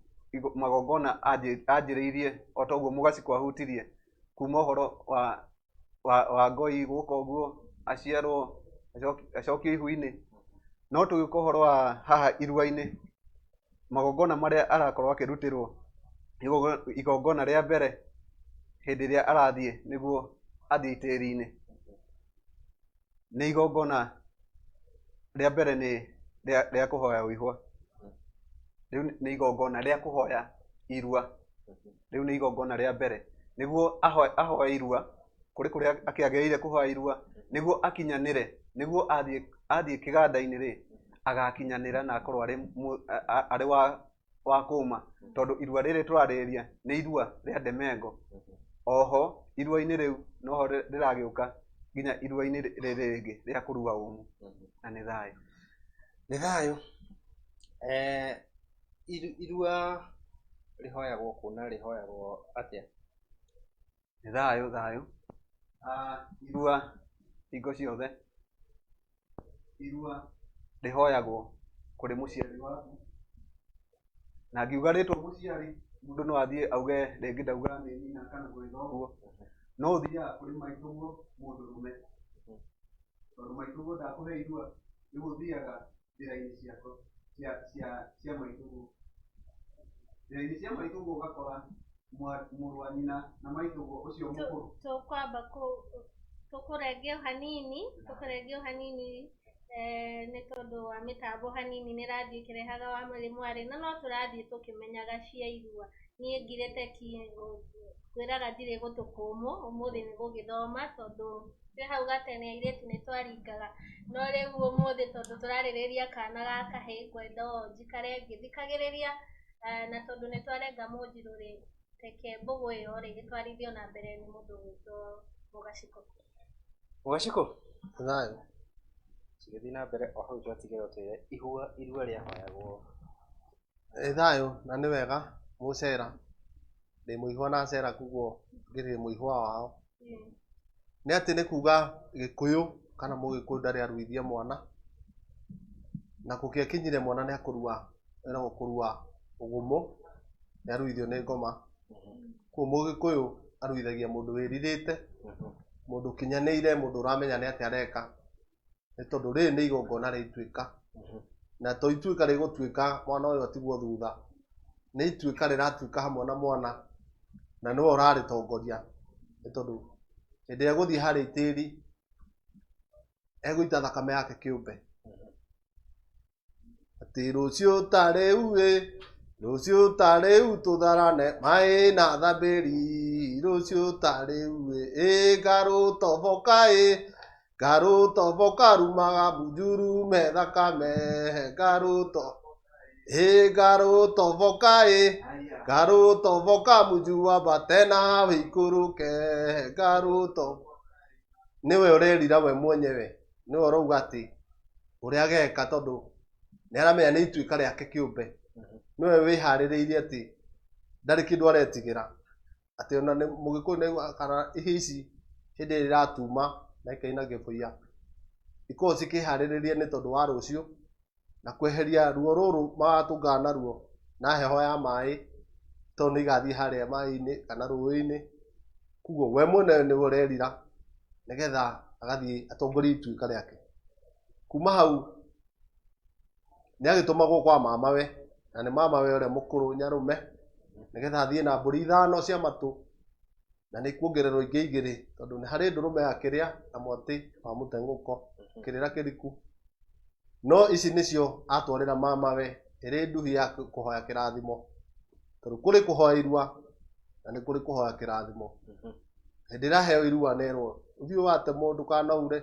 [SPEAKER 3] magongona anjĩrĩirie o ta ũguo Mũgacikũ ahutirie, kuma ũhoro wa ngoi gũka ũguo, aciarwo, acokio ihu-inĩ. No tũgĩũka ũhoro wa haha irua-inĩ, magongona marĩa arakorwo akĩrutĩrwo, igongona rĩa mbere hĩndĩ ĩrĩa arathiĩ nĩguo athiĩ itĩri-inĩ, nĩ igongona rĩa mbere nĩ rĩa kũhoya ũihwa. Rĩu nĩ igongona rĩa kũhoya irua. Rĩu nĩ igongona rĩa mbere nĩguo ahoe irua, kũrĩ kũrĩa akĩagĩrĩire kũhoya irua nĩguo akinyanĩre, nĩguo athiĩ kĩganda-inĩ rĩ, agakinyanĩra na akorwo arĩ wa kũma, tondũ irua rĩrĩ tũrarĩrĩria nĩ irua rĩa ndemengo. Oho irua-inĩ rĩu noho rĩragĩũka nginya irua-inĩ rĩrĩ rĩngĩ rĩa kũrua ũmũ. Na nĩ thayũ.
[SPEAKER 2] Nĩ thayũ. Irua rĩhoyagwo kũ na rĩhoyagwo atĩa?
[SPEAKER 3] Nĩ thayũ, thayũ. Irua hingo ciothe, irua rĩhoyagwo kũrĩ mũciari waku. Na ngiuga rĩtwa mũciari, mũndũ no athiĩ auge rĩngĩ ndauga nĩ nyina kana kũrĩ thoguo, no ũthiaga kũrĩ maitũguo mũndũrũme, tondũ maitũguo ndakũhe irua, rĩu ũthiaga njĩra-inĩ cia maitũguo. Njĩra-inĩ cia maitũguo ũgakora mũrũ wa nyina na maitũguo ũcio mũkũrũ.
[SPEAKER 1] Tũkwamba tũkũrenge o hanini, tũkũrenge o hanini, nĩ tondũ wa mĩtambo hanini nĩ ĩrathiĩ ĩkĩrehaga wa mwĩrĩ mwarĩ, na no tũrathiĩ tũkĩmenyaga cia irua. Niĩ ngirĩte ki kwĩraga ndirĩ gũtũ kũmũ, ũmũthĩ nĩ gũgĩthoma, tondũ twĩ hau gatene airĩtu nĩ twaringaga, no rĩu ũmũthĩ tondũ tũrarĩrĩria kana ga kahĩĩ, ngwenda o njikare ngĩthikagĩrĩria. Na tondũ nĩ twarenga mũnjirũ rĩ, reke mbũgũ ĩyo rĩ ĩtwarithio na mbere nĩ mũndũ ũgwĩtwo Mũgacikũ.
[SPEAKER 2] Mũgacikũ,
[SPEAKER 4] Thayũ.
[SPEAKER 2] Tũgĩthiĩ na mbere o hau twatigĩrwo twĩre ihua irua rĩahoyagwo.
[SPEAKER 4] Ĩ thayũ na nĩ wega mũcera ndĩ mũihwa na cera koguo ngĩrĩ mũihwa wao. Nĩ atĩ nĩ kuga Gĩkũyũ kana Mũgĩkũyũ ndarĩ aruithia mwana na gũkĩakinyire mwana nĩ akũrua ĩragwo kũrua ũgumu nĩ aruithio nĩ ngoma. Koguo Mũgĩkũyũ aruithagia mũndũ wĩrirĩte, mũndũ ũkinyanĩire, mũndũ ũramenya nĩ atĩa areka, nĩ tondũ rĩrĩ nĩ igongona rĩa ituĩka. Na to ituĩka rĩgũtuĩka mwana ũyũ atigwo thutha, nĩ ituĩka rĩratuĩka hamwe na mwana na nĩwe ũrarĩtongoria, nĩ tondũ hĩndĩ ĩrĩa egũthiĩ harĩa itĩri egũita thakame yake kĩũmbe. Atĩ rũciũ ta rĩu ĩ, rũciũ ta rĩu tũtharane maĩ na thambĩri, rũciũ ta rĩu ĩ, ĩ ngarũtoboka ĩ, ngarũtoboka rumaga munjurume thakame, ngarũto ĩ ngarũtoboka ĩ, ngarũtoboka munju wambate na wĩikũrũke, ngarũto. Nĩwe ũrerira we mwenyewe, nĩwe ũrauga atĩ ũrĩa ageka tondũ nĩ aramenya nĩ ituĩka rĩake kĩũmbe. Nĩwe wĩharĩrĩirie atĩ ndarĩ kĩndũ aretigĩra, atĩ ona nĩ Mũgĩkũyũ nĩ kana ihĩĩ ici hĩndĩ ĩrĩa iratuma na ikaina kĩbũiya ikoragwo cikĩharĩrĩria nĩ tondũ wa rũciũ na kweheria ruo rũrũ magatũngana naruo na heho ya maĩ tondũ nĩ igathiĩ harĩa maĩ-inĩ kana rũĩ-inĩ. Koguo we mwene nĩwe ũrerira nĩgetha agathiĩ atongorie ituĩka rĩake. Kuma hau nĩ agĩtũmagwo kwa mamawe na nĩ mamawe ũrĩa mũkũrũ nyarũme nĩgetha athiĩ na mbũri ithano cia matũ na nĩ kuongererwo ingĩ igĩrĩ tondũ nĩ harĩ ndũrũme ya kĩrĩa na mwatĩ wa mũteng'ũko kĩrĩra kĩriku. No ici nĩcio atwarĩra mamawe ĩrĩ nduhi ya kũhoya kĩrathimo, tondũ kũrĩ kũhoya irua na nĩ kũrĩ kũhoya kĩrathimo. Hĩndĩ ĩrĩa aheo irua nerwo ũthiĩ watemwo ndũkanaure,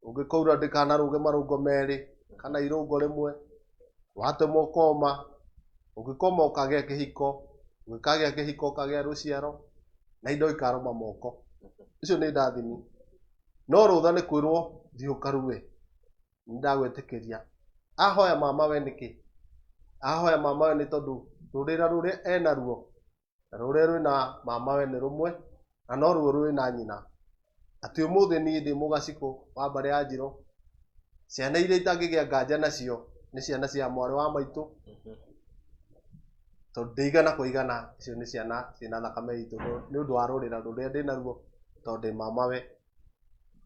[SPEAKER 4] ũngĩkaura ndĩkanarũge marũngo merĩ kana irũngo rĩmwe, watemwo ũkoma, ũngĩkoma ũkagĩa kĩhiko, ũngĩkagĩa kĩhiko ũkagĩa rũciaro na indo ikarũma moko. Icio nĩ ndathimi. No rũtha nĩ kwĩrwo thiĩ ũkarue, nĩ ndagwĩtĩkĩria. Ahoya mamawe nĩkĩ? Ahoya mamawe nĩ tondũ rũrĩra rũrĩa enaruo na rũrĩa rwĩna mamawe nĩ rũmwe na no ruo rwĩna nyina. Atĩ ũmũthĩ niĩ ndĩ Mũgacikũ wa mbarĩ ya Njirũ, ciana iria itangĩgĩa nganja nacio nĩ ciana cia mwarĩ wa maitũ, tondũ ndĩ igana kwa igana icio nĩ ciana ciĩna thakame itũ nĩ ũndũ wa rũrĩra rũrĩa ndĩnaruo tondũ ndĩ mamawe.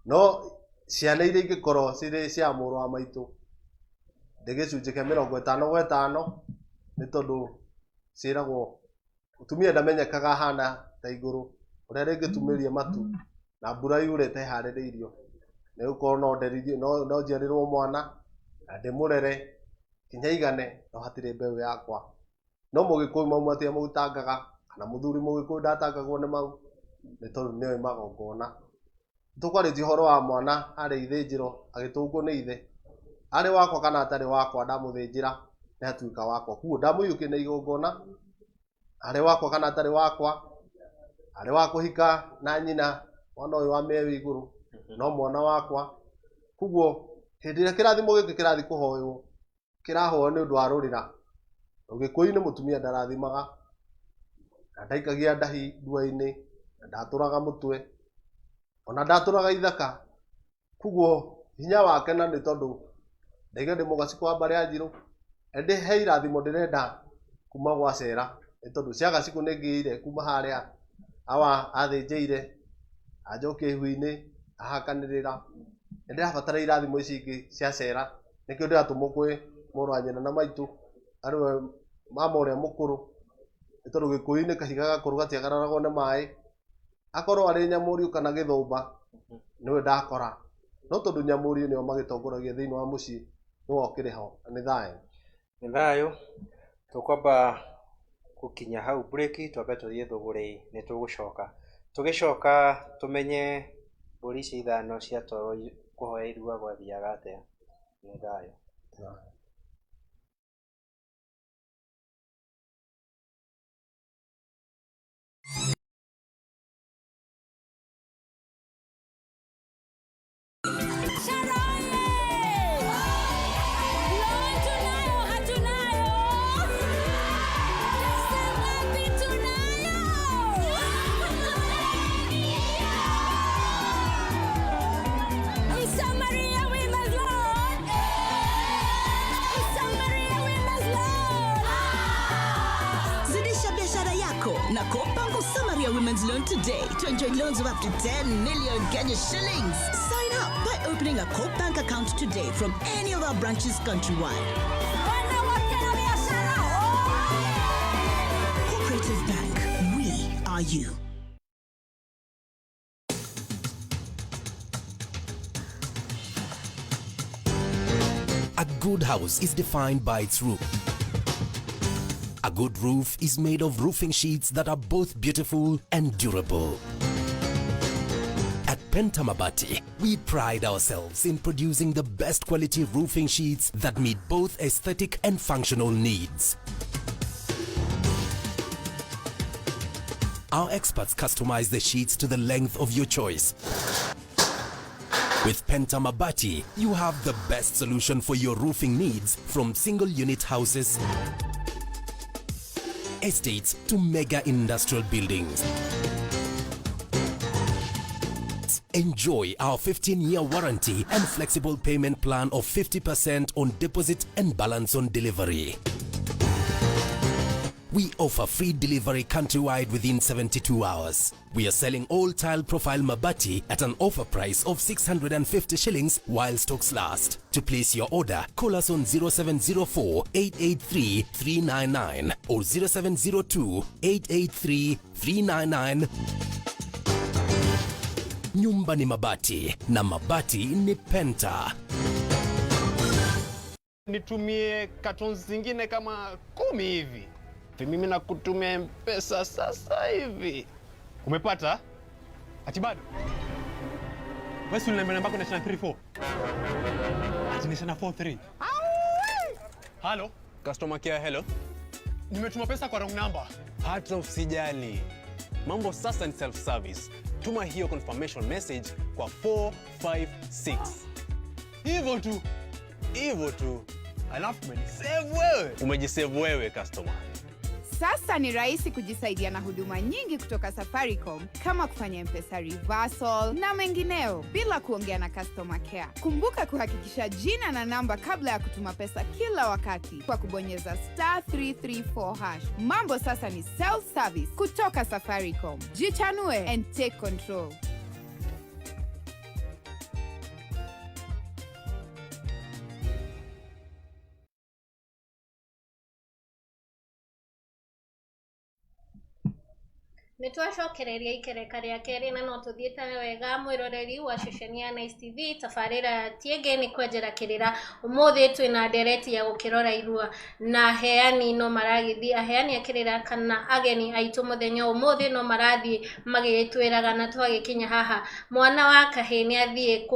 [SPEAKER 4] No ciana iria ingĩkorwo cirĩ cia mũrũ wa maitũ ndĩ gĩcunjĩ kĩa 50 kwa 50 nĩ tondũ ciĩragwo mũtumia ndamenyekaga ahana ta igũrũ ũrĩa rĩngĩtumĩria matu na mbura yure ĩteharĩrĩirio, nĩ gũkorwo no nderithio, no njiarĩrwo mwana na ndĩmũrere nginya aigane no hatirĩ mbeũ yakwa. No Mũgĩkũyũ mau matiamũtangaga kana mũthuri Mũgĩkũyũ ndatangagwo nĩ mau nĩ tondũ nĩoĩ magongona. Tũkwarĩtie ũhoro wa mwana harĩa ithĩnjĩro agĩtũngwo nĩ ithe, arĩ wakwa kana atarĩ wakwa ndamũthĩnjĩra nĩ atuĩka wakwa. Koguo ndamũiyũkia na igongona, arĩ wakwa kana atarĩ wakwa, arĩ wa kũhika na nyina mwana ũyũ wa mĩeyo igũrũ no mwana wakwa. Koguo hĩndĩ ĩrĩa kĩrathimo gĩkĩ kĩrathiĩ kũhoywo, kĩrahoywo nĩ ũndũ wa rũrĩra. Ũgĩkũyũ-inĩ mũtumia ndarathimaga na ndaikagia ndahi ndua-inĩ na ndatũraga mũtwe ona ndatũraga ithaka. Koguo hinya wake na nĩ tondũ ndaiga ndĩ Mũgacikũ wa mbarĩ ya Njirũ, ĩndĩ he irathimo ndĩrenda kuma gwa cera nĩ tondũ cia Gacikũ nĩ ngĩire kuma harĩa awa athĩnjĩire anjokia ihu-inĩ ahakanĩrĩra. Nĩ ndĩrabatara irathimo ici ingĩ cia cera, nĩkĩo ndĩratũmwo kwĩ mũrũ wa nyina na maitũ arĩwe mama ũrĩa mũkũrũ, nĩ tondũ Gĩkũyũ-inĩ kahiga gakũrũ gatiagararagwo nĩ maĩ, akorwo arĩ nyamũriũ kana gĩthũmba nĩwe ndakora, no tondũ nyamũriũ nĩo magĩtongoragia thĩinĩ wa mũciĩ nĩwe ũkĩrĩ ho na nĩ thayũ.
[SPEAKER 2] Nĩ thayũ. Tũkwamba gũkinya hau break twambe tũthiĩ thũgũrĩ nĩ tũgũcoka. Tũgĩcoka tũmenye mbũri ici ithano ciatwarwo kũhoya irua gwathiaga atĩa. Nĩ thayũ.
[SPEAKER 5] a Coop Bank or Samaria Women's Loan today to enjoy loans of up to 10 million Kenya shillings. Sign up by opening a Coop Bank account today from any of our branches countrywide. Cooperative Bank, we are you.
[SPEAKER 6] A good house is defined by its roof. A good roof is made of roofing sheets that are both beautiful and durable. At Penta Mabati, we pride ourselves in producing the best quality roofing sheets that meet both aesthetic and functional needs. Our experts customize the sheets to the length of your choice. With Penta Mabati, you have the best solution for your roofing needs, from single unit houses, estates to mega industrial buildings. Enjoy our 15-year warranty and flexible payment plan of 50% on deposit and balance on delivery. We offer free delivery countrywide within 72 hours. We are selling all tile profile mabati at an offer price of 650 shillings while stocks last. To place your order, call us on 0704 883 399 or 0702 883 399. Nyumba ni mabati na mabati ni Penta.
[SPEAKER 7] Nitumie cartons zingine kama 10 hivi. Mimi nakutumia M-Pesa sasa hivi. Umepata? Ati bado? Wewe si uliniambia namba yako inaisha na 34? Ati inaisha na 43. Halo?
[SPEAKER 8] Customer care, hello.
[SPEAKER 7] Nimetuma pesa kwa wrong number.
[SPEAKER 8] Hata usijali. Mambo sasa ni self service. Tuma hiyo confirmation message kwa 456.
[SPEAKER 7] Hivyo tu.
[SPEAKER 8] Hivyo tu.
[SPEAKER 7] Alafu umenisave wewe.
[SPEAKER 8] Umejisave wewe, customer.
[SPEAKER 9] Sasa ni rahisi kujisaidia na huduma nyingi kutoka Safaricom kama kufanya M-Pesa reversal na mengineo bila kuongea na customer care. Kumbuka kuhakikisha jina na namba kabla ya kutuma pesa kila wakati kwa kubonyeza *334#. Mambo sasa ni self service kutoka Safaricom. Jichanue and take control.
[SPEAKER 1] Nĩ twacokereria ikereka rĩa kerĩ na no tũthiĩte wega, mwĩroreri wa ceceni ya Nice TV. Tabarĩra tiĩngĩ nĩ kwenjera kĩrĩra. Ũmũthĩ twĩna ndereti ya gũkĩrora irua na aheani no maragĩthiĩ, aheani a kĩrĩra kana ageni aitũ mũthenya ũmũthĩ no marathiĩ magĩtwĩraga, na twagĩkinya haha mwana wa kahĩĩ nĩ athiĩ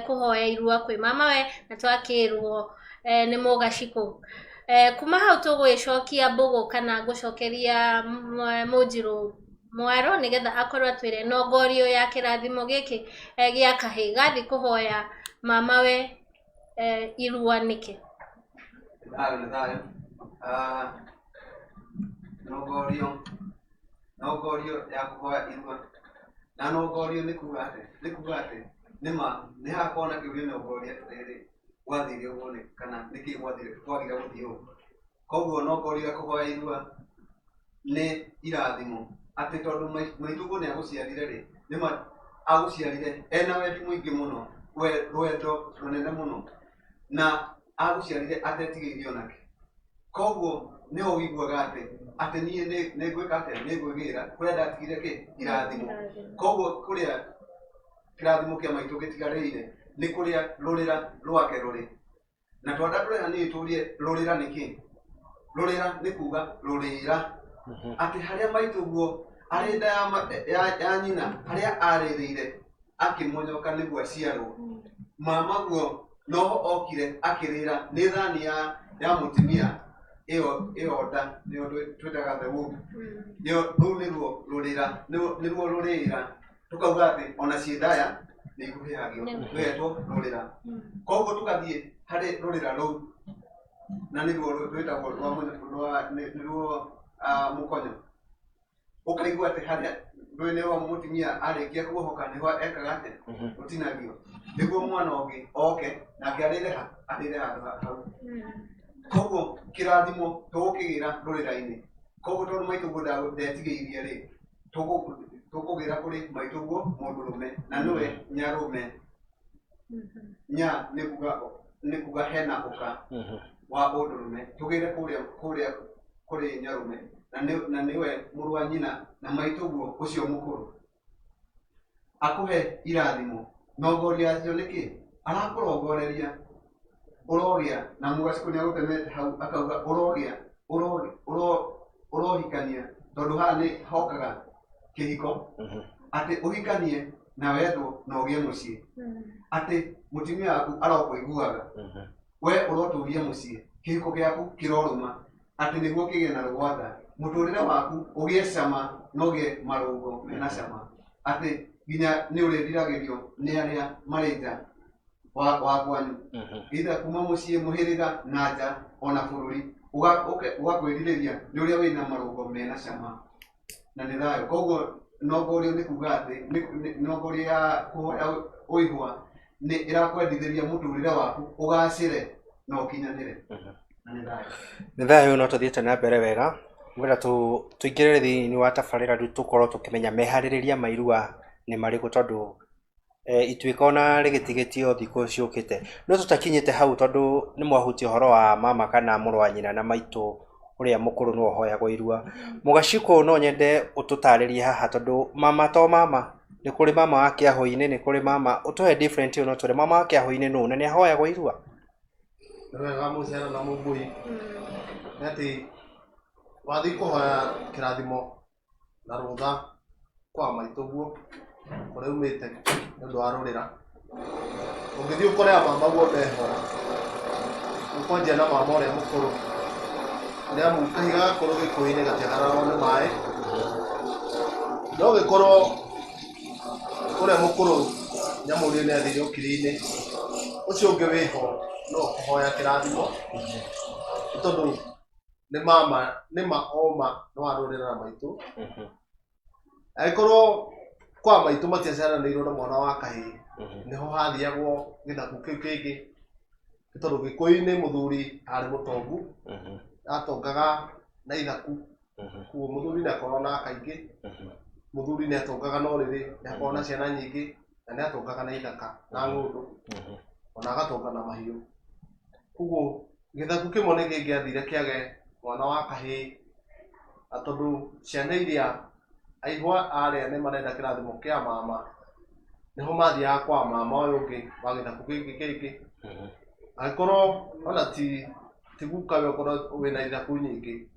[SPEAKER 1] kũhoya irua kwĩ mamawe na twakĩrwo nĩ mũgacikũ. Kuma hau tũgwĩcokia mbũgũ kana ngũcokeria mũnjirũ mwaro nĩgetha akorwo atwĩre nongorio ya kĩrathimo gĩkĩ gĩa kahĩĩ gathiĩ kũhoya mamawe irua nĩkĩ.
[SPEAKER 3] Thayũ nĩ thayũ. Ah, nongorio ya kũhoya irua na nongorio nĩ kuga atĩ nĩma nĩ hakorwo na kĩũria nongorio atĩrĩrĩ, gwathire ũguo nĩ kana nĩkĩ gwathire kwagire gũthiĩ ũguo. Koguo nongorio ya kũhoya irua nĩ irathimo atĩ tondũ maitũguo nĩ agũciarire rĩ, nĩma agũciarire ena wendi mũingĩ mũno, rwendo rũnene mũno, na agũciarire atetigĩirie onake. Koguo nĩho ũiguaga atĩ niĩ nĩngwĩka atĩa, nĩngwĩgĩra kũrĩa ndatigire kĩ irathimo. Koguo kũrĩa kĩrathimo kĩa maitũ gĩtigarĩire nĩ kũrĩa rũrĩra rwake rũrĩ. Na twandandũre hanini tũrie rũrĩra nĩ kĩ? Rũrĩra nĩ kuga rũrĩra, atĩ harĩa maitũguo arĩ nda ya nyina harĩa arĩrĩire akĩmonyoka nĩguo aciarwo, mamaguo noho okire akĩrĩra nĩ thani ya mũtumia ĩyo nda nĩyo twĩtaga the womb. Nĩyo rũu nĩruo rũrĩra, nĩruo rũrĩra, tukauga atĩ ona ciĩ ndaya nĩ ikuhĩhagio, rwetwo rũrĩra. Koguo tũgathiĩ harĩ rũrĩra rũu na nĩruo rwĩtagwo nĩruo mũkonyo. Ũkaigua atĩ harĩa rwĩnĩ rwa mũtumia arĩkia kuohoka nĩho ekaga atĩa, rũtinagio nĩguo mwana ũngĩ oke nake arĩre ha, arĩre handũ hau. Koguo kĩrathimo tũgũkĩgĩra rũrĩra-inĩ. Koguo tondũ maitũguo ndetigĩirie rĩ, tũkũgĩra kũrĩ maitũguo mũndũrũme na nĩwe nyarũme. Nya nĩ kuga hena ũka wa ũndũrũme, tũgĩre kũrĩa kũrĩa kũrĩ nyarũme na nĩwe mũrũ wa nyina na maitũguo ũcio mũkũrũ. Akũhe irathimo nongorio yacio nĩkĩ arakũrongoreria ũrogĩa na mũgacikũ nĩagũtemete hau akauga ũrogĩa ũrohikania tondũ haha nĩ hokaga kĩhiko atĩ ũhikanie na wendwo na ũgĩe mũciĩ atĩ mũtumia waku arokũiguaga we ũrotũria mũciĩ kĩhiko gĩaku kĩrorũma atĩ nĩguo kĩgĩe na rũgwata mũtũrĩre waku ũgĩe cama na ũgĩe marũngo mena cama atĩ nginya nĩ ũrĩriragĩrio nĩ arĩa marĩ nja wa kwanyu either kuma mũciĩ mũhĩrĩga na nja ona bũrũri ũgakwĩrirĩria nĩ ũrĩa wĩna marũngo mena cama na nĩ thayũ. Koguo nongorio nĩ kuga atĩ nongorio ya kũhoya ũihwa nĩ ĩrakwendithĩria mũtũrĩre waku ũgacĩre na ũkinyanĩre na nĩ thayũ.
[SPEAKER 2] Nĩ thayũ. No tũthiĩte na mbere wega ngwenda tũingĩrĩre thĩinĩ wa tabarĩra rĩu tũkorwo tũkĩmenya meharĩrĩria ma irua nĩ marĩkũ tondũ ituĩka ona rĩgĩtigĩtio thikũ ciũkĩte no tũtakinyĩte hau tondũ nĩ mwahutia ũhoro wa mama kana mũrũ wa nyina na maitũ ũrĩa mũkũrũ nĩwe ũhoyagwo irua. Mũgacikũ no nyende ũtũtarĩrie haha tondũ mama to mama, nĩ kũrĩ mama wa kĩahũ-inĩ, nĩ kũrĩ mama ũtũhe different ĩyo no twĩre mama wa kĩahũ-inĩ nũ na nĩ ahoyagwo irua.
[SPEAKER 4] Nĩ wega mũciara na mũmbui nĩ atĩ wathiĩ kũhoya kĩrathimo na rũtha kwa maitũguo kũrĩa umĩte nĩ ũndũ wa rũrĩra, ũngĩthiĩ ũkore a mamaguo meho, ũkwanjia na mama ũrĩa mũkũrũ nĩ amu kahiga gakũrũ gĩkũyũ-inĩ gatiagararagwo nĩ maĩ, no gĩkorwo ũrĩa mũkũrũ nyamũrie nĩ athire ũkiri-inĩ, ũcio ũngĩ wĩho no ũkũhoya kĩrathimo nĩ tondũ nĩ mama nĩ ma oma nĩ wa rũrĩra na maitũ. Angĩkorwo kwa maitũ matiaciaranĩirwo na mwana wa kahĩĩ, nĩho hathiagwo gĩthaku kĩu kĩngĩ nĩ tondũ gĩkũyũ-inĩ mũthuri arĩ mũtongu, atongaga na ithaku, koguo mũthuri nĩ akoragwo na kaingĩ, mũthuri nĩ atongaga na ũrĩrĩ, nĩ akoragwo na ciana nyingĩ na nĩ atongaga na ithaka na ng'ũndũ ona agatonga na mahiũ. Koguo gĩthaku kĩmwe nĩ kĩngĩathire kĩage mwana wa kahĩĩ na tondũ ciana iria aihwa arĩa nĩ marenda kĩrathimo kĩa mama nĩho mathiaga kwa mama ũyũ ũngĩ wa gĩthaku gĩkĩ kĩngĩ. Angĩkorwo ona ti gukawe okorwo wĩna ithaku nyingĩ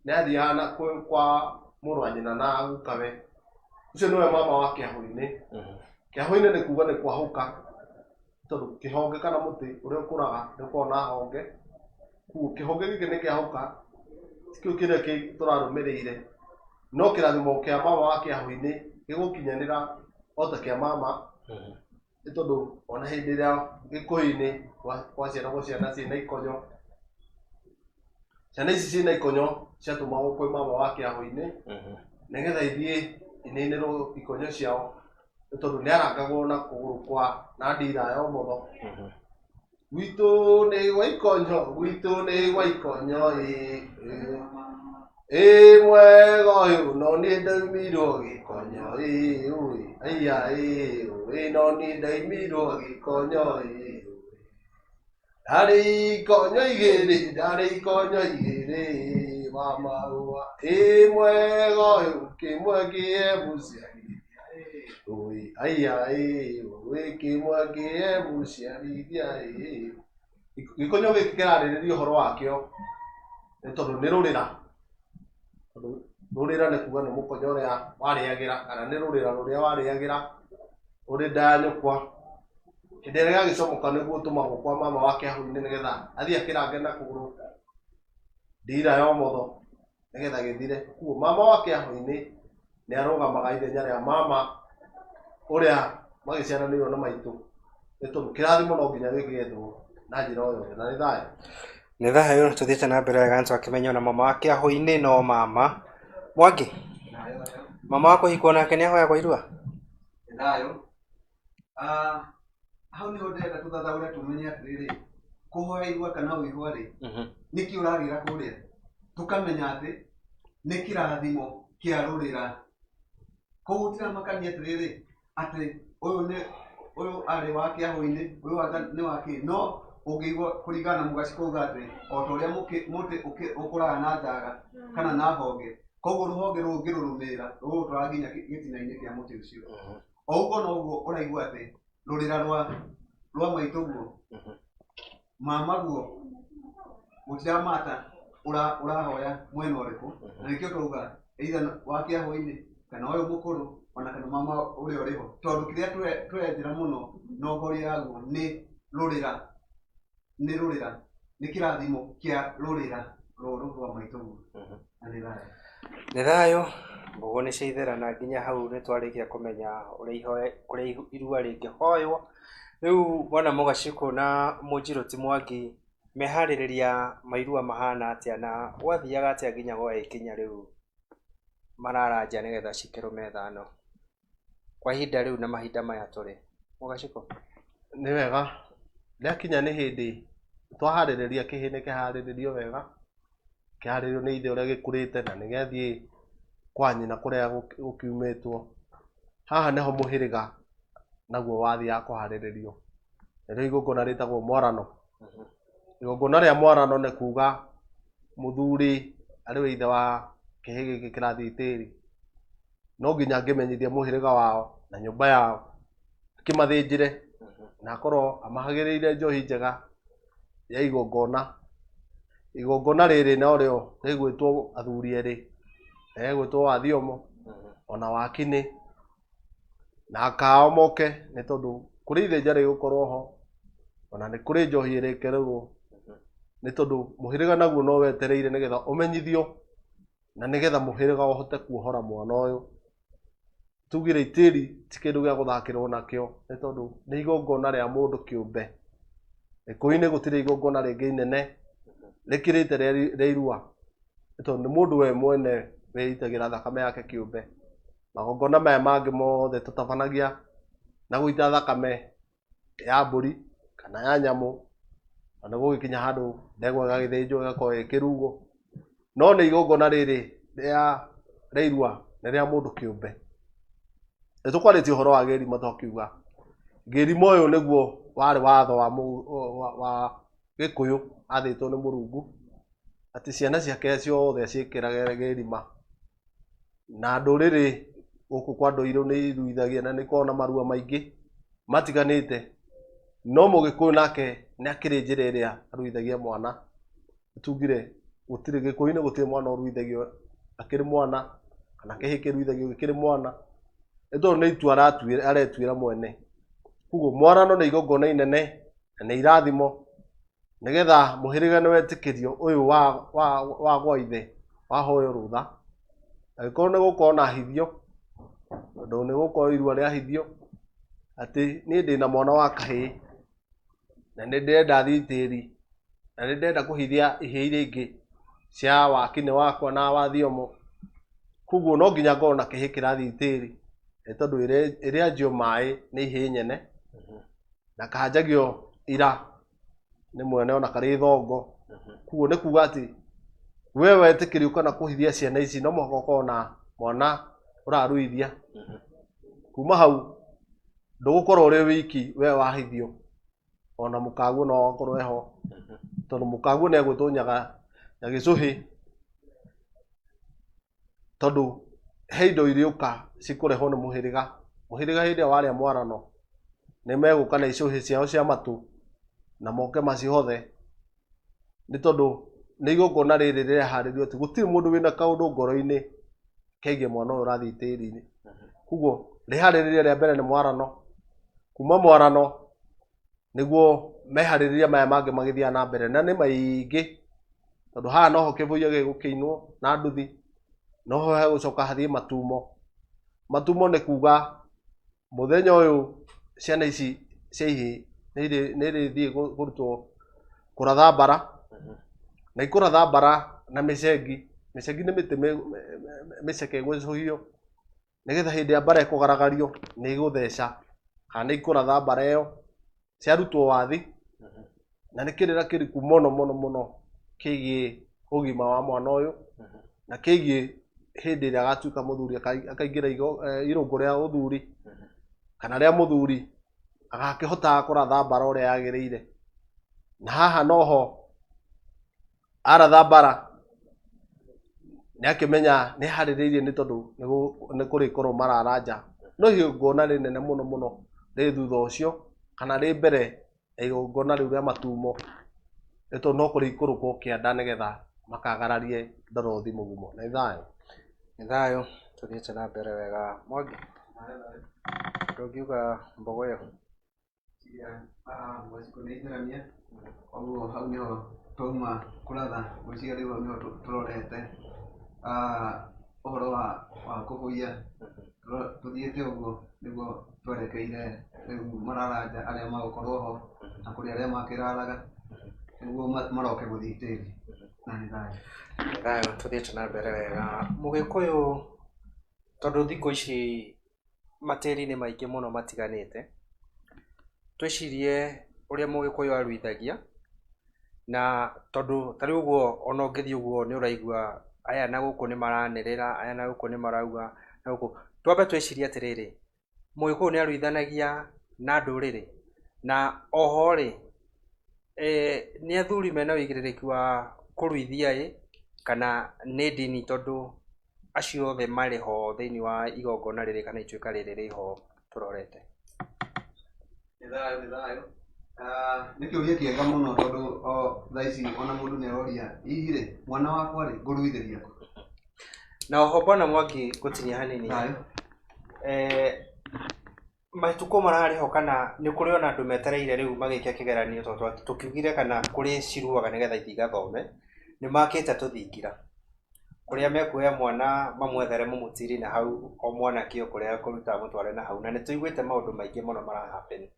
[SPEAKER 4] nĩ athiaga na kwa mũrũ wa nyina na gukawe, ũcio nĩwe mama wa kĩahũ-inĩ. Kĩahũ-inĩ nĩ kuga nĩ kwahũka tondũ kĩhonge kana mũtĩ ũrĩa ũkũraga nĩ ũkoragwo na honge, koguo kĩhonge gĩkĩ nĩ kĩahũka ti kĩu kĩrĩa tũrarũmĩrĩire, no kĩrathimo kĩa mama wa kĩahũ-inĩ gĩgũkinyanĩra o ta kĩa mama nĩ tondũ ona hĩndĩ ĩrĩa gĩkũyũ-inĩ gwaciaragwo ciana ciĩna ikonyo, ciana ici ciĩna ikonyo ciatũmagwo kwĩ mama wa kĩahũ-inĩ nĩgetha ithiĩ ininĩrwo ikonyo ciao nĩ tondũ nĩ arangagwo na kũgũrũ kwa na ndira ya ũmotho. Gwitũ nĩ gwa ikonyo, gwitũ nĩ gwa ikonyo ĩ ĩ mwega ũyũ no niĩ ndaumirwo gĩkonyo ĩ ũĩ aiya ĩ ũĩ no niĩ ndaumirwo gĩkonyo ĩ ndarĩ ikonyo igĩrĩ ndarĩ ikonyo igĩrĩ mama ũa ĩ mwega ũyũ kĩmwe kĩe mũciarithia ũĩ aiya ĩ ũĩ kĩmwe kĩe mũciarithia ĩ. Gĩkonyo gĩkĩ kĩrarĩrĩria ũhoro wakĩo nĩ tondũ nĩ rũrĩra, tondũ rũrĩra nĩ kuga nĩ mũkonyo ũrĩa warĩagĩra kana nĩ rũrĩra rũrĩa warĩagĩra ũrĩ nda ya nyũkwa. Hĩndĩ ĩrĩa gĩagĩcomoka nĩguo ũtũmagwo kwa mama wa kĩahũ-inĩ nĩgetha athiĩ akĩrange na kũgũrũ ndira ya ũmotho nĩgetha gĩthire. Koguo mama wa kĩahũ-inĩ nĩ arũgamaga ithenya rĩa mama ũrĩa magĩciaranĩirwo na maitũ nĩ tondũ kĩrathimo no nginya gĩgĩethwo na njĩra o yothe na nĩ thayũ.
[SPEAKER 2] Nĩ thayũ tũthiĩte na mbere wega nĩtwakĩmenya ona mama wa kĩahũ-inĩ no mama. Mwangi, mama wa kũhikwo nake nĩ ahoyagwo irua?
[SPEAKER 3] Nĩ thayũ. Hau nĩho ndĩrenda tũthathaũre tũmenye atĩrĩrĩ, kũhoya irua kana ũihwa rĩ, nĩkĩ ũragĩra kũrĩa? Tũkamenya atĩ Nĩ kĩrathimo kĩa rũrĩra. Koguo gũtiramakania atĩrĩrĩ, atĩ ũyũ nĩ ũyũ arĩ wa kĩahũ-inĩ, ũyũ anga nĩ wa kĩ, no ũngĩigua kũringana na Mũgacikũ auga atĩ o ta ũrĩa mũtĩ ũkũraga na ndaga kana na honge, koguo rũhonge rũu ũngĩrũrũmĩrĩra rũgũgũtwara nginya gĩtina-inĩ kĩa mũtĩ ũcio. O ũguo noguo ũraigua atĩ rũrĩra rwa maitũguo, mamaguo, gũtiramata ũrahoya mwena ũrĩkũ, na nĩkĩo twauga either wa kĩahũ-inĩ kana ũyũ mũkũrũ ona kana mama ũrĩa ũrĩ ho, tondũ kĩrĩa tũrenjera mũno na ũhori yaguo nĩ rũrĩra, nĩ rũrĩra, nĩ kĩrathimo kĩa rũrĩra rũrũ rwa maitũguo. Na nĩ thayũ.
[SPEAKER 2] Nĩ thayũ, mbũgũ nĩ ciaithera na nginya hau nĩ twarĩkia kũmenya ũrĩa ihoya, kũrĩa irua rĩngĩhoywo. Rĩu bwana Mũgacikũ na Mũnjirũ ti Mwangi meharĩrĩria ma irua mahana atĩa na gwathiaga atĩa nginya gwagĩkinya rĩu mararanja nĩgetha cikĩrũme thano kwa ihinda rĩu na mahinda maya tũrĩ. Mũgacikũ.
[SPEAKER 4] Nĩ wega, rĩakinya nĩ hĩndĩ twaharĩrĩria kĩhĩ nĩ kĩharĩrĩrio wega, kĩharĩrĩrio nĩ ithe ũrĩa gĩkũrĩte na nĩ gĩathiĩ kwa nyina kũrĩa gũkiumĩtwo. Haha nĩho mũhĩrĩga naguo wathiaga kũharĩrĩrio. Nĩrĩo igongona rĩtagwo mwarano. Igongona rĩa mwarano nĩ kuga mũthuri arĩ we ithe wa kĩhĩ gĩkĩ kĩrathiĩ tĩri, no nginya angĩmenyithia mũhĩrĩga wao na nyũmba yao, akĩmathĩnjĩre na akorwo amahagĩrĩire njohi njega ya igongona. Igongona rĩrĩ norĩo rĩgwĩtwo athuri erĩ, egwĩtwo wa Thiomo ona wa Kinĩ na akao moke, nĩ tondũ kũrĩ ithĩnja rĩgũkorwo ho, ona nĩ kũrĩ njohi ĩrĩkererwo, nĩ tondũ mũhĩrĩga naguo no wetereire nĩgetha ũmenyithio na nĩgetha mũhĩrĩga ũhote kuohora mwana ũyũ. Tugire itĩri ti kĩndũ gĩa gũthakĩrwo nakĩo, nĩ tondũ nĩ igongona rĩa mũndũ kĩũmbe. Gĩkũyũ-inĩ gũtirĩ igongona rĩngĩ inene rĩkĩrĩte rĩa irua, nĩ tondũ nĩ mũndũ we mwene wĩitagĩra thakame yake kĩũmbe. Magongona maya mangĩ mothe tũtabanagia na gũita thakame ya mbũri kana ya nyamũ, na nĩ gũgĩkinya handũ ndegwa ĩgagĩthĩnjwo ĩgakorwo ĩkĩrugwo. No nĩ igongona rĩrĩ rĩa irua nĩ rĩa mũndũ kĩũmbe. Nĩ tũkwarĩtie ũhoro wa gĩrima twakiuga gĩrima ũyũ nĩguo warĩ watho wa Gĩkũyũ athĩtwo nĩ Mũrungu atĩ ciana ciake ciothe ciĩkĩrage gĩrima. Na ndũrĩrĩ gũkũ kwa andũ airũ nĩ iruithagia na nĩ ikoragwo na marua maingĩ matiganĩte, no Mũgĩkũyũ nake nĩ akĩrĩ njĩra ĩrĩa aruithagia mwana. Tugire gũtirĩ Gĩkũyũ-inĩ gũtirĩ mwana ũruithagio akĩrĩ mwana kana kĩhĩĩ kĩruithagio gĩkĩrĩ mwana, nĩ tondũ nĩ itua aretuĩra mwene. Koguo mwarano nĩ igongona inene na nĩ irathimo nĩgetha mũhĩrĩga nĩ wetĩkĩrio ũyũ wa gwa ithe wahoywo rũtha. Angĩkorwo nĩ gũkorwo na hithio, tondũ nĩ gũkorwo irua rĩa hithio, atĩ niĩ ndĩna mwana wa kahĩĩ na nĩ ndĩrenda athiĩ itĩri na nĩ ndĩrenda kũhithia ihĩĩ iria ingĩ cia wakinĩ wakwa na wa Thiomo, koguo no nginya ngorwo na kĩhĩĩ kĩrathiĩ itĩri, nĩ tondũ ĩrĩanjio maĩ nĩ ihĩĩ nyene na kahanjagio ira nĩ mwene ona karĩ thongo. Koguo nĩ kuga atĩ we wetĩkĩrio kana kũhithia ciana ici no mũhaka ũkorwo na mwana ũraruithia. Kuma hau ndũgũkorwo ũrĩ wiki we wahithio, ona mũkaguo no akorwo eho, tondũ mũkaguo nĩ egwĩtwo nyagĩcũhĩ, tondũ he indo irĩũka cikũrehwo nĩ mũhĩrĩga. Mũhĩrĩga hĩndĩ ĩrĩa warĩa mwarano nĩ megũka na icũhĩ ciao cia matũ na moke macihothe, nĩ tondũ nĩ igongona rĩrĩ rĩreharĩrio atĩ gũtirĩ mũndũ wĩna kaũndũ ngoro-inĩ kegiĩ mwana ũyũ ũrathiĩ tĩri-inĩ. Koguo rĩharĩrĩria rĩa mbere nĩ mwarano, kuma mwarano nĩguo meharĩrĩria maya mangĩ magĩthiaga na mbere, na nĩ maingĩ, tondũ haha noho kĩbũiya gĩgũkĩinwo na nduthi, noho hegũcoka hathiĩ matumo. Matumo nĩ kuga mũthenya ũyũ ciana ici cia ihĩĩ nĩ irĩthiĩ kũrutwo kũratha mbara, na ikũratha mbara na mĩcengi. Mĩcengi nĩ mĩtĩ mĩceke ĩgũcũhio, nĩgetha hĩndĩ ya mbara ĩkũgaragario nĩ ĩgũtheca kana nĩ ikũratha mbara ĩyo, ciarutwo wathi, na nĩ kĩrĩra kĩriku mũno mũno mũno kĩgiĩ ũgima wa mwana ũyũ. Na kĩgiĩ hĩndĩ ĩrĩa agatuĩka mũthuri akaingĩra irũngo rĩa ũthuri kana rĩa mũthuri, agakĩhotaga kũratha mbara ũrĩa yagĩrĩire. Na haha noho aratha mbara nĩ akĩmenya nĩ harĩrĩirie, nĩ tondũ nĩ kũrĩkorwo marara nja. No igongona rĩnene mũno mũno rĩ thutha ũcio kana rĩ mbere ya igongona rĩu rĩa matumo, nĩ tondũ no kũrĩikũrũkwo kĩanda nĩgetha makagararie ndorothi mũgumo. Nĩ thayũ.
[SPEAKER 2] Nĩ thayũ, tũthiĩte na mbere wega. Mwangi, ndũngiuga mbogo ĩyo?
[SPEAKER 3] Mwacikũ nĩ aitherania, koguo hau nĩho twauma kũratha. Ngwĩciria rĩu hau nĩho tũrorete ũhoro wa kũhũia. Tũthiĩte ũguo nĩguo twerekeire rĩu mararanja arĩa magũkorwo ho na kũrĩ arĩa makĩraraga nĩguo maroke gũthiĩ tĩri. Na nĩ thayũ.
[SPEAKER 2] Nĩ thayũ, tũthiĩte na mbere wega. Mũgĩkũyũ, tondũ thikũ ici matĩri nĩ maingĩ mũno matiganĩte, twĩcirie ũrĩa mũgĩkũyũ aruithagia, na tondũ ta rĩu ũguo ona ũngĩthiĩ ũguo nĩ ũraigua aya na gũkũ nĩ maranĩrĩra, aya na gũkũ nĩ marauga na gũkũ. Twambe twĩcirie atĩrĩrĩ, mũgĩkũyũ nĩ aruithanagia na ndũrĩrĩ, na oho rĩ, nĩ athuri mena ũigĩrĩrĩki wa kũruithia ĩ, kana nĩ ndini, tondũ acio othe marĩ ho thĩinĩ wa igongona rĩrĩ kana ituĩka rĩrĩ rĩho tũrorete.
[SPEAKER 3] Nĩ thayũ, nĩ thayũ. Nĩ kĩũria kĩega mũno, tondũ o thaa ici ona mũndũ nĩ aroria, hihi rĩ, mwana wakwa rĩ, ngũruithĩria kũ?
[SPEAKER 2] Na oho bwana Mwangi, ngũtinia hanini.
[SPEAKER 3] Thayũ.
[SPEAKER 2] Matukũ mararĩ ho kana nĩ kũrĩ ona andũ metereire rĩu magĩke kĩgeranio, tondũ tũkiugire kana kũrĩ ciruaga nĩgetha ithiĩ igathome, nĩ makĩte tũthingira kũrĩa mekuoya mwana mamwethere mũmũtiri na hau, o mwana kĩo kũrĩa kũruta mũtware na hau. Na nĩ tũiguĩte maũndũ maingĩ mũno mara happen,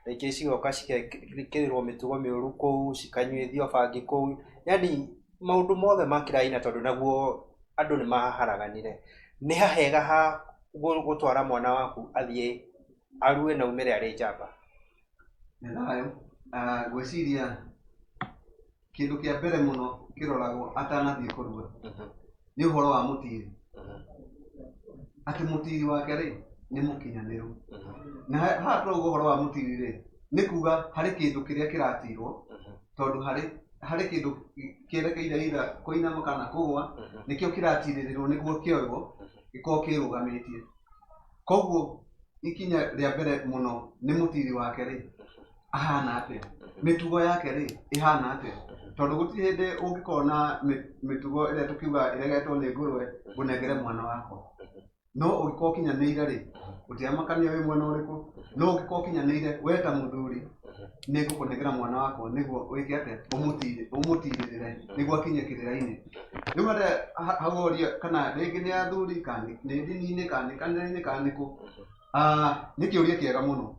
[SPEAKER 2] rĩngĩ cigoka cigekĩrĩrwo mĩtugo mĩũru kũu, cikanyuithio bangi kũu, yani maũndũ mothe ma kĩraina, tondũ naguo andũ nĩ maharaganire. Nĩ hahega ha gũtwara mwana waku athiĩ arue na umĩre arĩ njamba?
[SPEAKER 3] Nĩ thayũ. Ngwĩciria kĩndũ kĩa mbere mũno kĩroragwo atanathiĩ kũrua nĩ ũhoro wa mũtiri, atĩ mũtiri wake rĩ nĩ mũkinyanĩru. Na haha tũrauga ũhoro wa mũtiri rĩ, nĩ kuga harĩ kĩndũ kĩrĩa kĩratirwo, tondũ harĩ kĩndũ kĩerekeire either kũinama kana kũgũa, nĩkĩo kĩratirĩrĩrwo nĩguo kĩoywo gĩkorwo kĩrũgamĩtie. Koguo ikinya rĩa mbere mũno nĩ mũtiri wake rĩ ahana atĩa, mĩtugo yake rĩ ĩhana atĩa, tondũ gũtirĩ hĩndĩ ũngĩkorwo na mĩtugo ĩrĩa tũkiuga ĩregetwo nĩ ngũrwe ngũnengere mwana wakwa. No ũngĩkorwo ũkinyanĩire rĩ, gũtiramakania wĩ mwena ũrĩkũ, no ũngĩkorwo ũkinyanĩire we ta mũthuri, nĩ ngũkũnengera mwana wakwa nĩguo wĩke atĩa, ũmũtirĩrĩre nĩguo akinye kĩrĩra-inĩ. Rĩu harĩa hau woria kana rĩngĩ nĩ athuri kana nĩ ndini-inĩ kana nĩ kanitha-inĩ kana nĩ kũ, nĩ kĩũria kĩega mũno.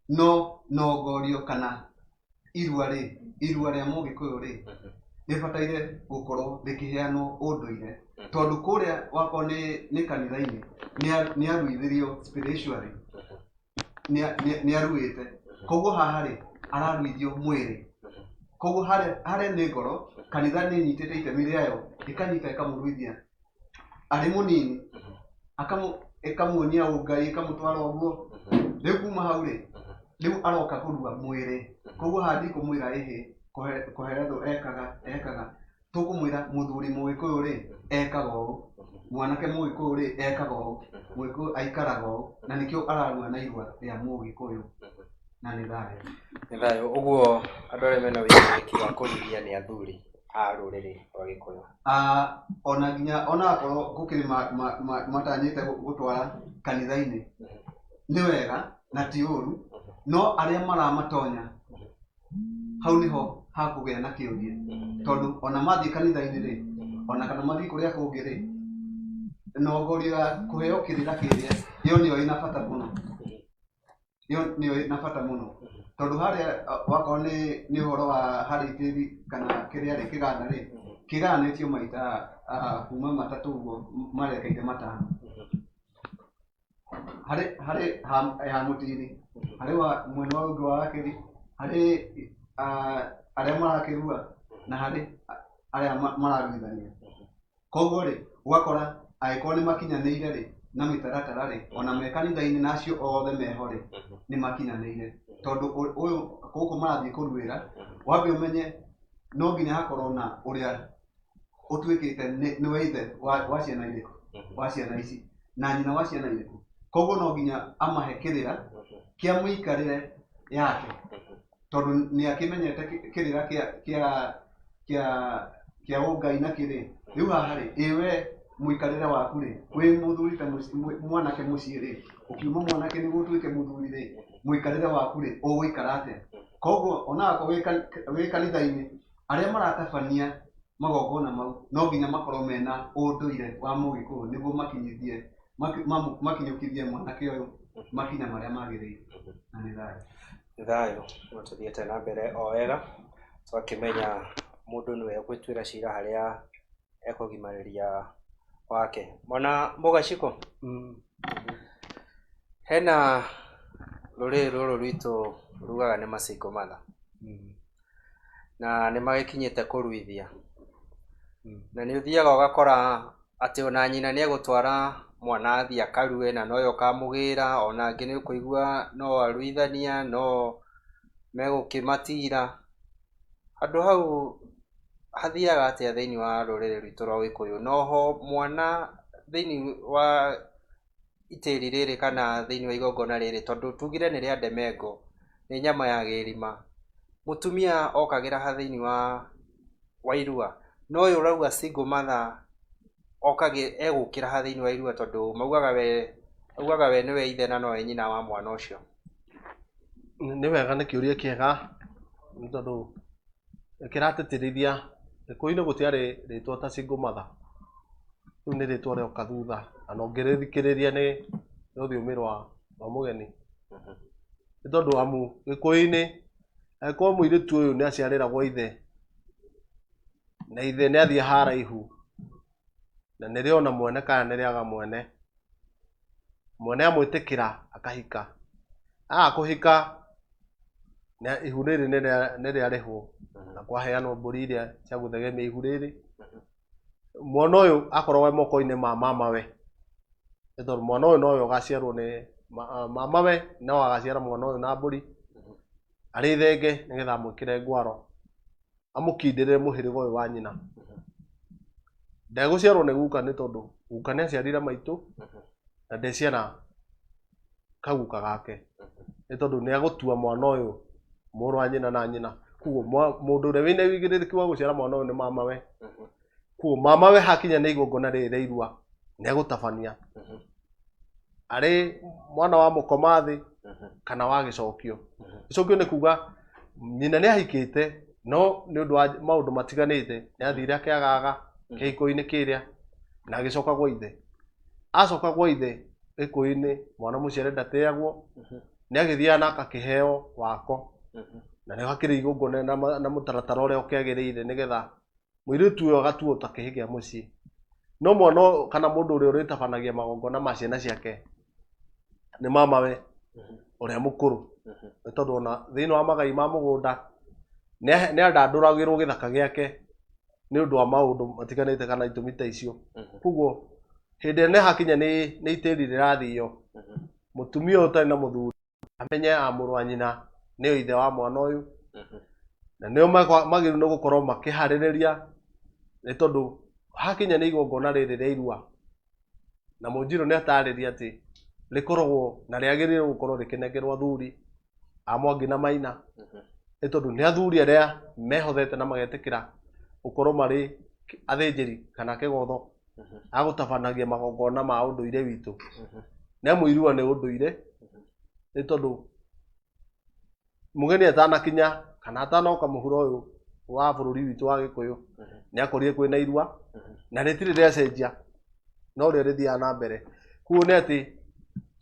[SPEAKER 3] No nongorio kana irua rĩ, irua rĩa mũgĩkũyũ rĩ rĩbataire gũkorwo rĩkĩheanwo ũndũire, tondũ kũrĩa wakorwo nĩ kanitha-inĩ nĩ aruithĩrio spiritually, nĩ aruĩte. Koguo haha rĩ araruithio mwĩrĩ, koguo harĩa nĩ ngoro, kanitha nĩ ĩnyitĩte itemi rĩayo, ĩkanyita ĩkamũruithia arĩ mũnini, ĩkamuonia ũngai, ĩkamũtwara ũguo. Rĩu kuma hau rĩ, rĩu aroka kũrua mwĩrĩ. Koguo haha ndikũmwĩra ĩhĩ kũherethwo ekaga, tũkũmwĩra mũthuri mũgĩkũyũ rĩ ekaga ũũ, mwanake mũgĩkũyũ rĩ ekaga ũũ, mũgĩkũyũ aikaraga ũũ, na nĩkĩo ararua na irua rĩa mũgĩkũyũ. Na nĩ thayũ.
[SPEAKER 2] Nĩ thayũ. Ũguo andũ arĩa mena ũigĩrĩrĩki wa kũruithia nĩ athuri a rũrĩrĩ rwa Gĩkũyũ.
[SPEAKER 3] Ona nginya ona akorwo gũkĩrĩ matanyĩte gũtwara kanitha-inĩ, nĩ wega na ti ũru, no arĩa maramatonya hau nĩho hakũgĩa na kĩũria, tondũ ona mathiĩ kanitha-inĩ rĩ, ona kana mathiĩ kũrĩa kũngĩ rĩ, nongorio ya kũheo kĩrĩra kĩrĩa, ĩyo nĩyo ĩna bata mũno. Ĩyo nĩyo ĩna bata mũno, tondũ harĩa wakorwo nĩ ũhoro wa harĩa itĩri kana kĩrĩa rĩ, kĩganda rĩ, kĩgayanĩtio maita kuma matatũ ũguo marekeire matano. Harĩ ya mũtiri, harĩ wa mwena wa ũngĩ wa akĩri, harĩ arĩa marakĩrua, na harĩ arĩa mararuithania. Koguo rĩ, ũgakora angĩkorwo nĩ makinyanĩire rĩ, na mĩtaratara rĩ, ona me kanitha-inĩ na acio othe meho rĩ, nĩ makinyanĩire. Tondũ ũyũ gũkũ marathiĩ kũruĩra, wambe ũmenye no nginya hakorwo na ũrĩa ũtuĩkĩte nĩwe ithe wa ciana irĩkũ, wa ciana ici, na nyina wa ciana irĩkũ. Koguo no nginya amahe kĩrĩra kĩa mũikarĩre yake, tondũ nĩ akĩmenyete kĩrĩra kĩa ũngai na kĩrĩ. Rĩu haha rĩ, ĩ we mũikarĩre waku rĩ, wĩ mũthuri ta mwanake mũciĩ rĩ, ũkiuma mwanake nĩguo ũtuĩke mũthuri rĩ, mũikarĩre waku rĩ, ũgũikara atĩa? Koguo ona akorwo wĩ kanitha-inĩ, arĩa maratabania magongona mau no nginya makorwo mena ũndũire wa mũgĩkũyũ nĩguo makinyũkithie mwanake ũyũ makinya marĩa magĩrĩire. Na nĩ thayũ.
[SPEAKER 2] Nĩ thayũ. No tũthiĩte na mbere o wega, twakĩmenya mũndũ nĩwe ũgwĩtuĩra cira harĩa ekũgimarĩria wake. Mwana Mũgacikũ, hena rũrĩrĩ rũrũ rwitũ rugaga nĩ masingle mother. Na nĩ magĩkinyĩte kũruithia. Na nĩ ũthiaga ũgakora atĩ ona nyina nĩ egũtwara mwana athiĩ akarue na nowe ũkamũgĩra, ona angĩ nĩ ũkũigua no aruithania, no megũkĩmatira. Handũ hau hathiaga atĩa thĩinĩ wa rũrĩrĩ rwitũ rwa Gĩkũyũ? Noho mwana thĩinĩ wa itĩri rĩrĩ kana thĩinĩ wa igongona rĩrĩ, tondũ tugire nĩ rĩa ndemengo, nĩ nyama ya gĩrima, mũtumia okagĩra ha thĩinĩ wa irua, no ũyũ ũrauga single mother egũkĩra ha thĩinĩ wa irua, tondũ maugaga we nĩwe ithe na nowe nyina wa mwana ũcio.
[SPEAKER 4] Nĩ wega, nĩ kĩũria kĩega, nĩ tondũ kĩratĩtĩrithia Gĩkũyũ-inĩ gũtiarĩ rĩtwa ta single mother. Rĩu nĩ rĩtwa rĩoka thutha, na ũngĩrĩthikĩrĩria nĩ rũthiomi rwa mũgeni. Nĩ tondũ amu Gĩkũyũ-inĩ angĩkorwo mũirĩtu ũyũ nĩ aciarĩragwo ithe, na ithe nĩ athiĩ haraihu, na nĩ rĩona mwene kana nĩ rĩaga mwene, mwene amwĩtĩkĩra akahika. Aga kũhika, ihu rĩrĩ nĩ rĩarĩhwo, na kwaheanwo mbũri iria cia gũthegemia ihu rĩrĩ. Mwana ũyũ akoragwo e moko-inĩ ma mamawe, nĩ tondũ mwana ũyũ nowe ũgaciarwo nĩ mamawe, no agaciara mwana ũyũ na mbũri arĩ thenge, nĩgetha amwĩkĩre ngwaro, amũkindĩrĩre mũhĩrĩga ũyũ wa nyina. Ndegũciarwo nĩ guka, nĩ tondũ guka nĩ aciarire maitũ na ndeciara kaguka gake, nĩ tondũ nĩ agũtua mwana ũyũ mũrũ wa nyina na nyina. Koguo mũndũ ũrĩa wĩna ũigĩrĩrĩki wa gũciara mwana ũyũ nĩ mamawe. Koguo mamawe hakinya nĩ igongona rĩrĩ rĩa irua nĩ egũtabania arĩ mwana wa mũkoma thĩ kana wa gĩcokio. Gĩcokio nĩ kuga nyina nĩ ahikĩte, no nĩ ũndũ wa maũndũ matiganĩte nĩ athire akĩagaga kĩhiko-inĩ kĩrĩa na agĩcoka gwa ithe. Acoka gwa ithe Gĩkũyũ-inĩ mwana mũciare ndateagwo, nĩ agĩthiaga na akakĩheo wako, na nĩ hakĩrĩ igongona na mũtaratara ũrĩa ũkĩagĩrĩire nĩgetha mũirĩtu ũyũ agatuo ta kĩhĩ kĩa mũciĩ. No mwana kana mũndũ ũrĩa ũrĩtabanagia magongona ma ciana ciake nĩ mamawe ũrĩa mũkũrũ, nĩ tondũ ona thĩinĩ wa magai ma mũgũnda nĩ andandũragĩrwo gĩthaka gĩake nĩ ũndũ wa maũndũ matiganĩte kana itũmi ta icio. Koguo hĩndĩ ĩrĩa nĩ hakinya nĩ itĩri rĩrathio, mũtumia ũyũ ũtarĩ na mũthuri amenye a mũrũ wa nyina nĩo ithe wa mwana ũyũ, na nĩo magĩrĩirwo nĩ gũkorwo makĩharĩrĩria, nĩ tondũ hakinya nĩ igongona rĩrĩ rĩa irua, na Mũnjirũ nĩ atarĩria atĩ rĩkoragwo na rĩagĩrĩirwo gũkorwo rĩkĩnengerwo athuri a Mwangi na Maina, nĩ tondũ nĩ athuri arĩa mehothete na magetĩkĩra gũkorwo marĩ athĩnjĩri kana kĩgotho agũtabanagia magongona ma ũndũire witũ. Nĩ amu irua nĩ ũndũire, nĩ tondũ mũgeni atanakinya kana atanoka mũhuro ũyũ wa bũrũri witũ wa Gĩkũyũ nĩ akorire kwĩna irua na rĩtirĩ rĩacenjia, no rĩo rĩthiaga na mbere. Koguo nĩ atĩ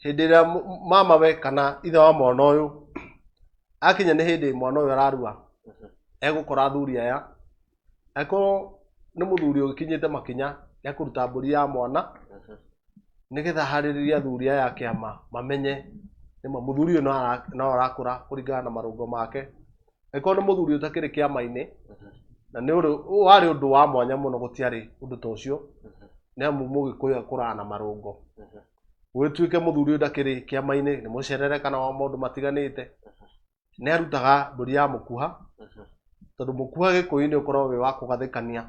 [SPEAKER 4] hĩndĩ ĩrĩa mamawe kana ithe wa mwana ũyũ akinya nĩ hĩndĩ mwana ũyũ ararua, egũkora athuri aya. Angĩkorwo nĩ mũthuri ũgĩkinyĩte makinya, nĩ ekũruta mbũri ya mwana nĩgetha harĩrĩrie athuri aya a kĩama mamenye nĩma mũthuri ũyũ no arakũra kũringana na marũngo make. Angĩkorwo nĩ mũthuri ũtakĩrĩ kĩama-inĩ, na nĩ warĩ ũndũ wa mwanya mũno, gũtiarĩ ũndũ ta ũcio. Nĩ amu Mũgĩkũyũ akũraga na marũngo. Gũgĩtuĩke mũthuri ũyũ ndakĩrĩ kĩama-inĩ, nĩ mũcerere kana wa maũndũ matiganĩte, nĩ arutaga mbũri ya mũkuha, tondũ mũkuha Gĩkũyũ-inĩ ũkoragwo wĩ wa kũgathĩkania.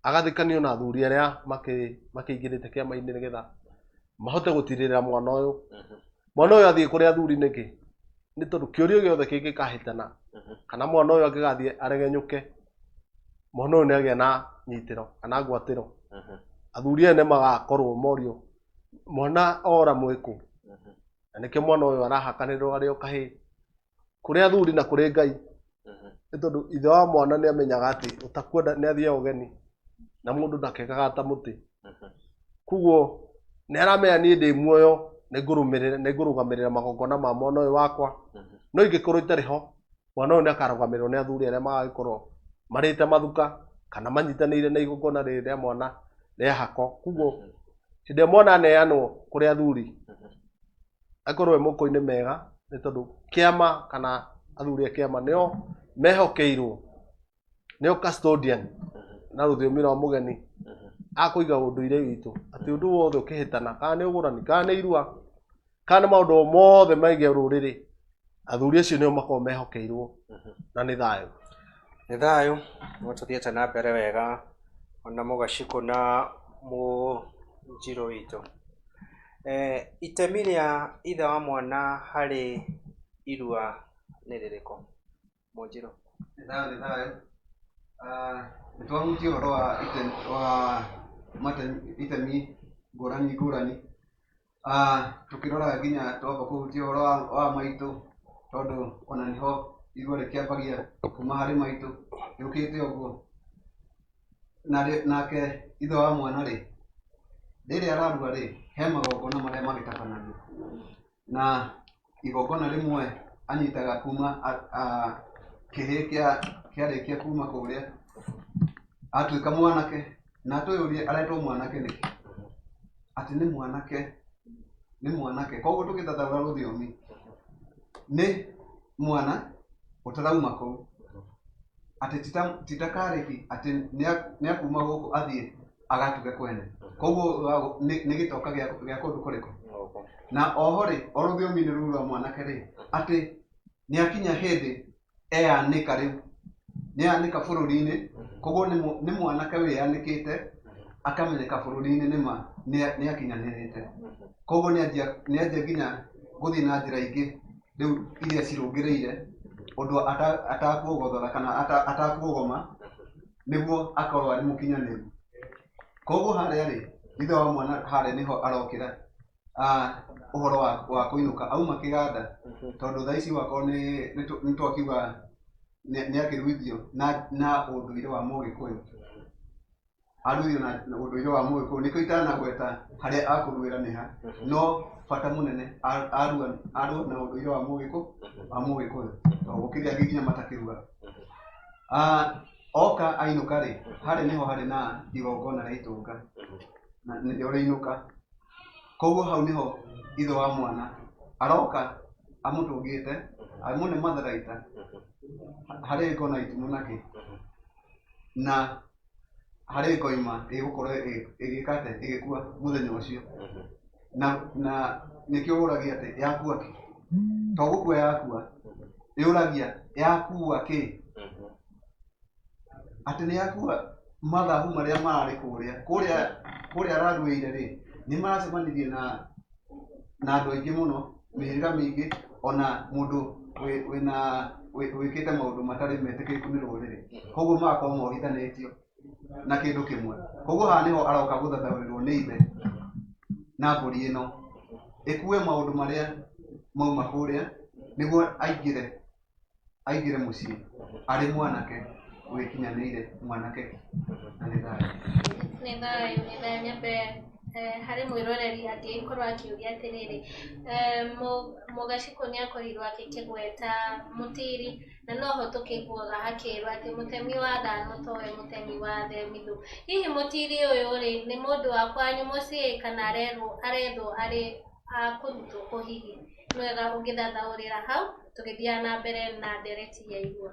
[SPEAKER 4] Agathĩkanio na athuri arĩa makĩingĩrĩte kĩama-inĩ nĩgetha mahote gũtirĩrĩra mwana ũyũ. Mwana ũyũ athiĩ kũrĩ athuri nĩkĩ? Nĩ tondũ kĩũria gĩothe kĩngĩkahĩtana, kana mwana ũyũ angĩgathiĩ aregenyũke, mwana ũyũ nĩ agĩa na nyitĩro kana ngwatĩro. Athuri aya nĩ magakorwo morio mwana ora mwĩkũ, na nĩkĩo mwana ũyũ arahakanĩrwo arĩ o kahĩĩ kũrĩ athuri na kũrĩ Ngai, nĩ tondũ ithe wa mwana nĩ amenyaga atĩ ũtakwenda nĩ athiaga ũgeni na mũndũ ndakengaga ta mũtĩ. Koguo nĩ aramenya niĩ ndĩ muoyo nĩ ngũrũgamĩrĩra magongona ma mwana ũyũ wakwa, no ingĩkorwo itarĩ ho mwana ũyũ nĩ akarũgamĩrĩrwo nĩ athuri arĩa magagĩkorwo marĩte mathuka kana manyitanĩire na igongona rĩrĩ rĩa mwana rĩa hako. Koguo hĩndĩ ĩrĩa mwana aneanwo kũrĩ athuri akorwo e moko-inĩ mega, nĩ tondũ kĩama kana athuri a kĩama nĩo mehokeirwo, nĩo custodian na rũthiomi rwa mũgeni akũiga ũndũire witũ, atĩ ũndũ wothe ũkĩhĩtana, kana nĩ ũgũrani, kana nĩ irua, kana nĩ maũndũ o mothe megiĩ rũrĩrĩ, athuri acio nĩo makoragwo mehokeirwo, na nĩ thayũ.
[SPEAKER 2] Nĩ thayũ, no tũthiĩte na mbere wega ona mũgacikũ na mũnjirũ witũ. Itemi rĩa ithe wa mwana harĩ irua nĩ rĩrĩkũ? Mũnjirũ.
[SPEAKER 3] Nĩ thayũ, nĩ thayũ. Nĩ twahutia ũhoro wa wa itemi ngũrani ngũrani. Tũkĩrora nginya twamba kũhutia ũhoro wa maitũ, tondũ ona nĩho irua rĩkĩambagia kuma harĩ maitũ, rĩũkĩte ũguo. Nake ithe wa mwana rĩ, rĩrĩa ararua rĩ, he magongona marĩa magĩtabanagio. Na igongona rĩmwe anyitaga kuma kĩhĩĩ kĩarĩkia kuma kũrĩa, atuĩka mwanake, na twĩyũrie aretwo mwanake nĩkĩ? Atĩ nĩ mwanake, nĩ mwanake. Koguo tũgĩthathaũra rũthiomi, nĩ mwana ũtarauma kũu. Atĩ ti ta karĩki atĩ nĩ akuma gũkũ athiĩ agatuge kwene. Koguo nĩ gĩtoka gĩa kũndũ kũrĩkũ? Na oho rĩ, o rũthiomi-inĩ rũu rwa mwanake rĩ, atĩ nĩ akinya hĩndĩ eyanĩka rĩu, nĩ eyanĩka bũrũri-inĩ, koguo nĩ mwanake wĩyanĩkĩte akamenyeka bũrũri-inĩ nĩma nĩ akinyanĩrĩte. Koguo nĩ anjia nginya gũthiĩ na njĩra ingĩ rĩu iria cirũngĩrĩire ũndũ atakuogothora kana atakuogoma nĩguo akorwo arĩ mũkinyanĩru. Koguo harĩa rĩ, ithe wa mwana harĩa nĩho arokĩra ũhoro wa kũinũka auma kĩganda, tondũ thaa ici wakorwo nĩ twakiuga nĩ akĩruithio na ũndũire wa Mũgĩkũyũ. Aruithio na ũndũire wa Mũgĩkũyũ, nĩkĩo itanagweta harĩa akũruĩra nĩ ha, no bata mũnene arua na ũndũire wa Mũgĩkũyũ, wa Mũgĩkũyũ, tondũ gũkĩrĩ angĩ nginya matakĩruaga. Oka ainũka rĩ, harĩa nĩho harĩ na igongona rĩa itũnga, na nĩrĩo rĩinũka. Koguo hau nĩho ithe wa mwana aroka amũtũngĩte, amũne matharaita, harĩ ngo na itimũ na kĩ, na harĩ ngoima ĩgũkorwo ĩgĩka atĩa, ĩgĩkua mũthenya ũcio. Na nĩkĩo ũragia atĩ yakua kĩ, to gũkua yakua, yũragia yakua kĩ, atĩ nĩ yakua mathabu marĩa mararĩ kũrĩa, kũrĩa, kũrĩa araruĩire rĩ, nĩ maracemanirie na andũ aingĩ mũno, mĩhĩrĩga mĩingĩ, ona mũndũ wĩkĩte maũndũ matarĩ metĩkĩrĩku nĩ rũrĩrĩ. Koguo magakorwo mohithanĩtio na kĩndũ kĩmwe. Koguo haha nĩho aroka gũthathaũrĩrwo nĩ ithe na mbũri ĩno ĩkue maũndũ marĩa mauma kũrĩa, nĩguo aingĩre mũciĩ arĩ mwanake wĩkinyanĩire, mwanake na nĩ thayũ.
[SPEAKER 1] Nĩ thayũ, nĩ thayũ. Nyambe harĩ mwĩroreri angĩkorwo akĩũria atĩrĩrĩ, Mũgacikũ nĩ akorirwo agĩkĩgweta mũtiri, na noho tũkĩiguaga hakĩrwo atĩ mũtemi wa thano towe mũtemi wa themithũ. Hihi mũtiri ũyũ rĩ, nĩ mũndũ wa kwanyu mũciĩ kana arethwo arĩ akũrutwo kũ hihi? Nĩ wega ũngĩthathaũrĩra hau tũgĩthiaga na mbere na ndereti ya irua.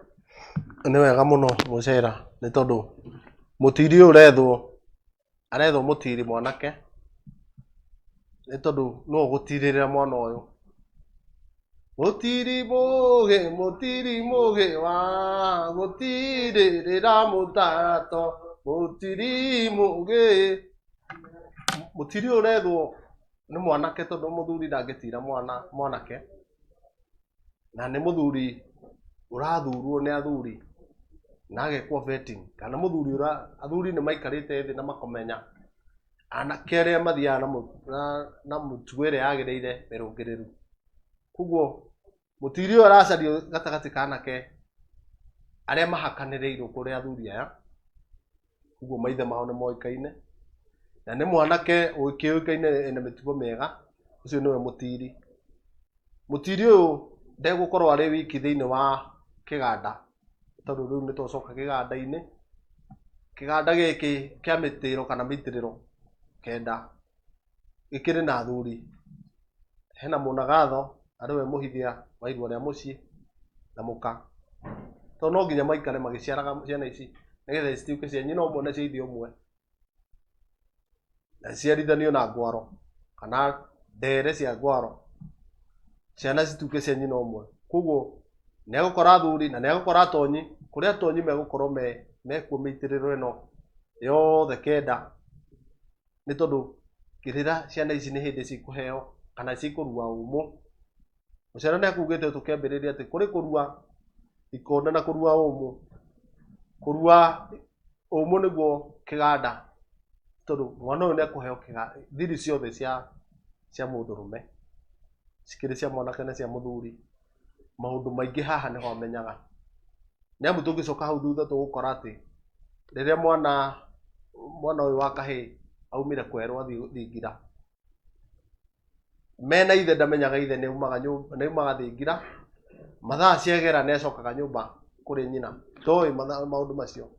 [SPEAKER 4] Nĩ wega mũno mũcera, nĩ tondũ mũtiri ũyũ ũrethwo Arethwo mũtiri mwanake nĩ tondũ nũ ũgũtirĩrĩra mwana ũyũ. Mũtiri mũgĩ, mũtiri mũgĩ wa gũtirĩrĩra mũtato, mũtiri mũgĩ. Mũtiri ũyũ ũrethwo nĩ mwanake tondũ mũthuri ndangĩtira mwana mwanake, na nĩ mũthuri ũrathurwo nĩ athuri na agekwo vetting, kana mũthuri ũra, athuri nĩ maikarĩte thĩ na makamenya anake arĩa mathiaga na, na, na mũtugo ĩrĩa yagĩrĩire mĩrũngĩrĩru. Koguo mũtiri ũyũ aracario gatagatĩ ka anake arĩa mahakanĩrĩirwo kũrĩ athuri aya, koguo maithe mao nĩ moĩkaine, na nĩ mwanake ũkĩũĩkaine ena mĩtugo mĩega, ũcio nĩwe mũtiri. Mũtiri ũyũ ndegũkorwo arĩ wiki thĩinĩ wa kĩganda, tondũ rĩu nĩ twacoka kĩganda-inĩ. Kĩganda gĩkĩ kĩa mĩtĩro kana mĩitĩrĩro kenda gĩkĩrĩ na athuri. Hena mũnagatho arĩ we mũhithia wa irua rĩa mũciĩ na mũka. Tondũ no nginya maikare magĩciaraga ciana ici nĩgetha cituĩke cia nyina ũmwe na cia ithe ũmwe. Na ciciarithanio na ngwaro kana ndere cia ngwaro, ciana cituĩke cia nyina ũmwe. Koguo nĩ egũkora athuri na nĩ egũkora atonyi, kũrĩa atonyi megũkorwo mekuo mĩitĩrĩro ĩno yothe kenda, nĩ tondũ kĩrĩra ciana ici nĩ hĩndĩ cikũheo kana cikũrua ũmũ. Mũciara nĩ akugĩte tũkĩambĩrĩria atĩ kũrĩ kũrua ikonde na kũrua ũmũ. Kũrua ũmũ nĩguo kĩganda, tondũ mwana ũyũ nĩ ekũheo thiri ciothe cia mũndũrũme, cikĩrĩ cia mwanake na cia mũthuri. Maũndũ maingĩ haha nĩho amenyaga. Nĩ amu tũngĩcoka hau thutha tũgũkora atĩ rĩrĩa mwana ũyũ wa kahĩĩ aumire kwerũ athiĩ thingira, mena ithe ndamenyaga ithe nĩ aumaga nyũmba, nĩ aumaga thingira, mathaa ciagera nĩ acokaga nyũmba kũrĩ nyina, ndoĩ maũndũ macio.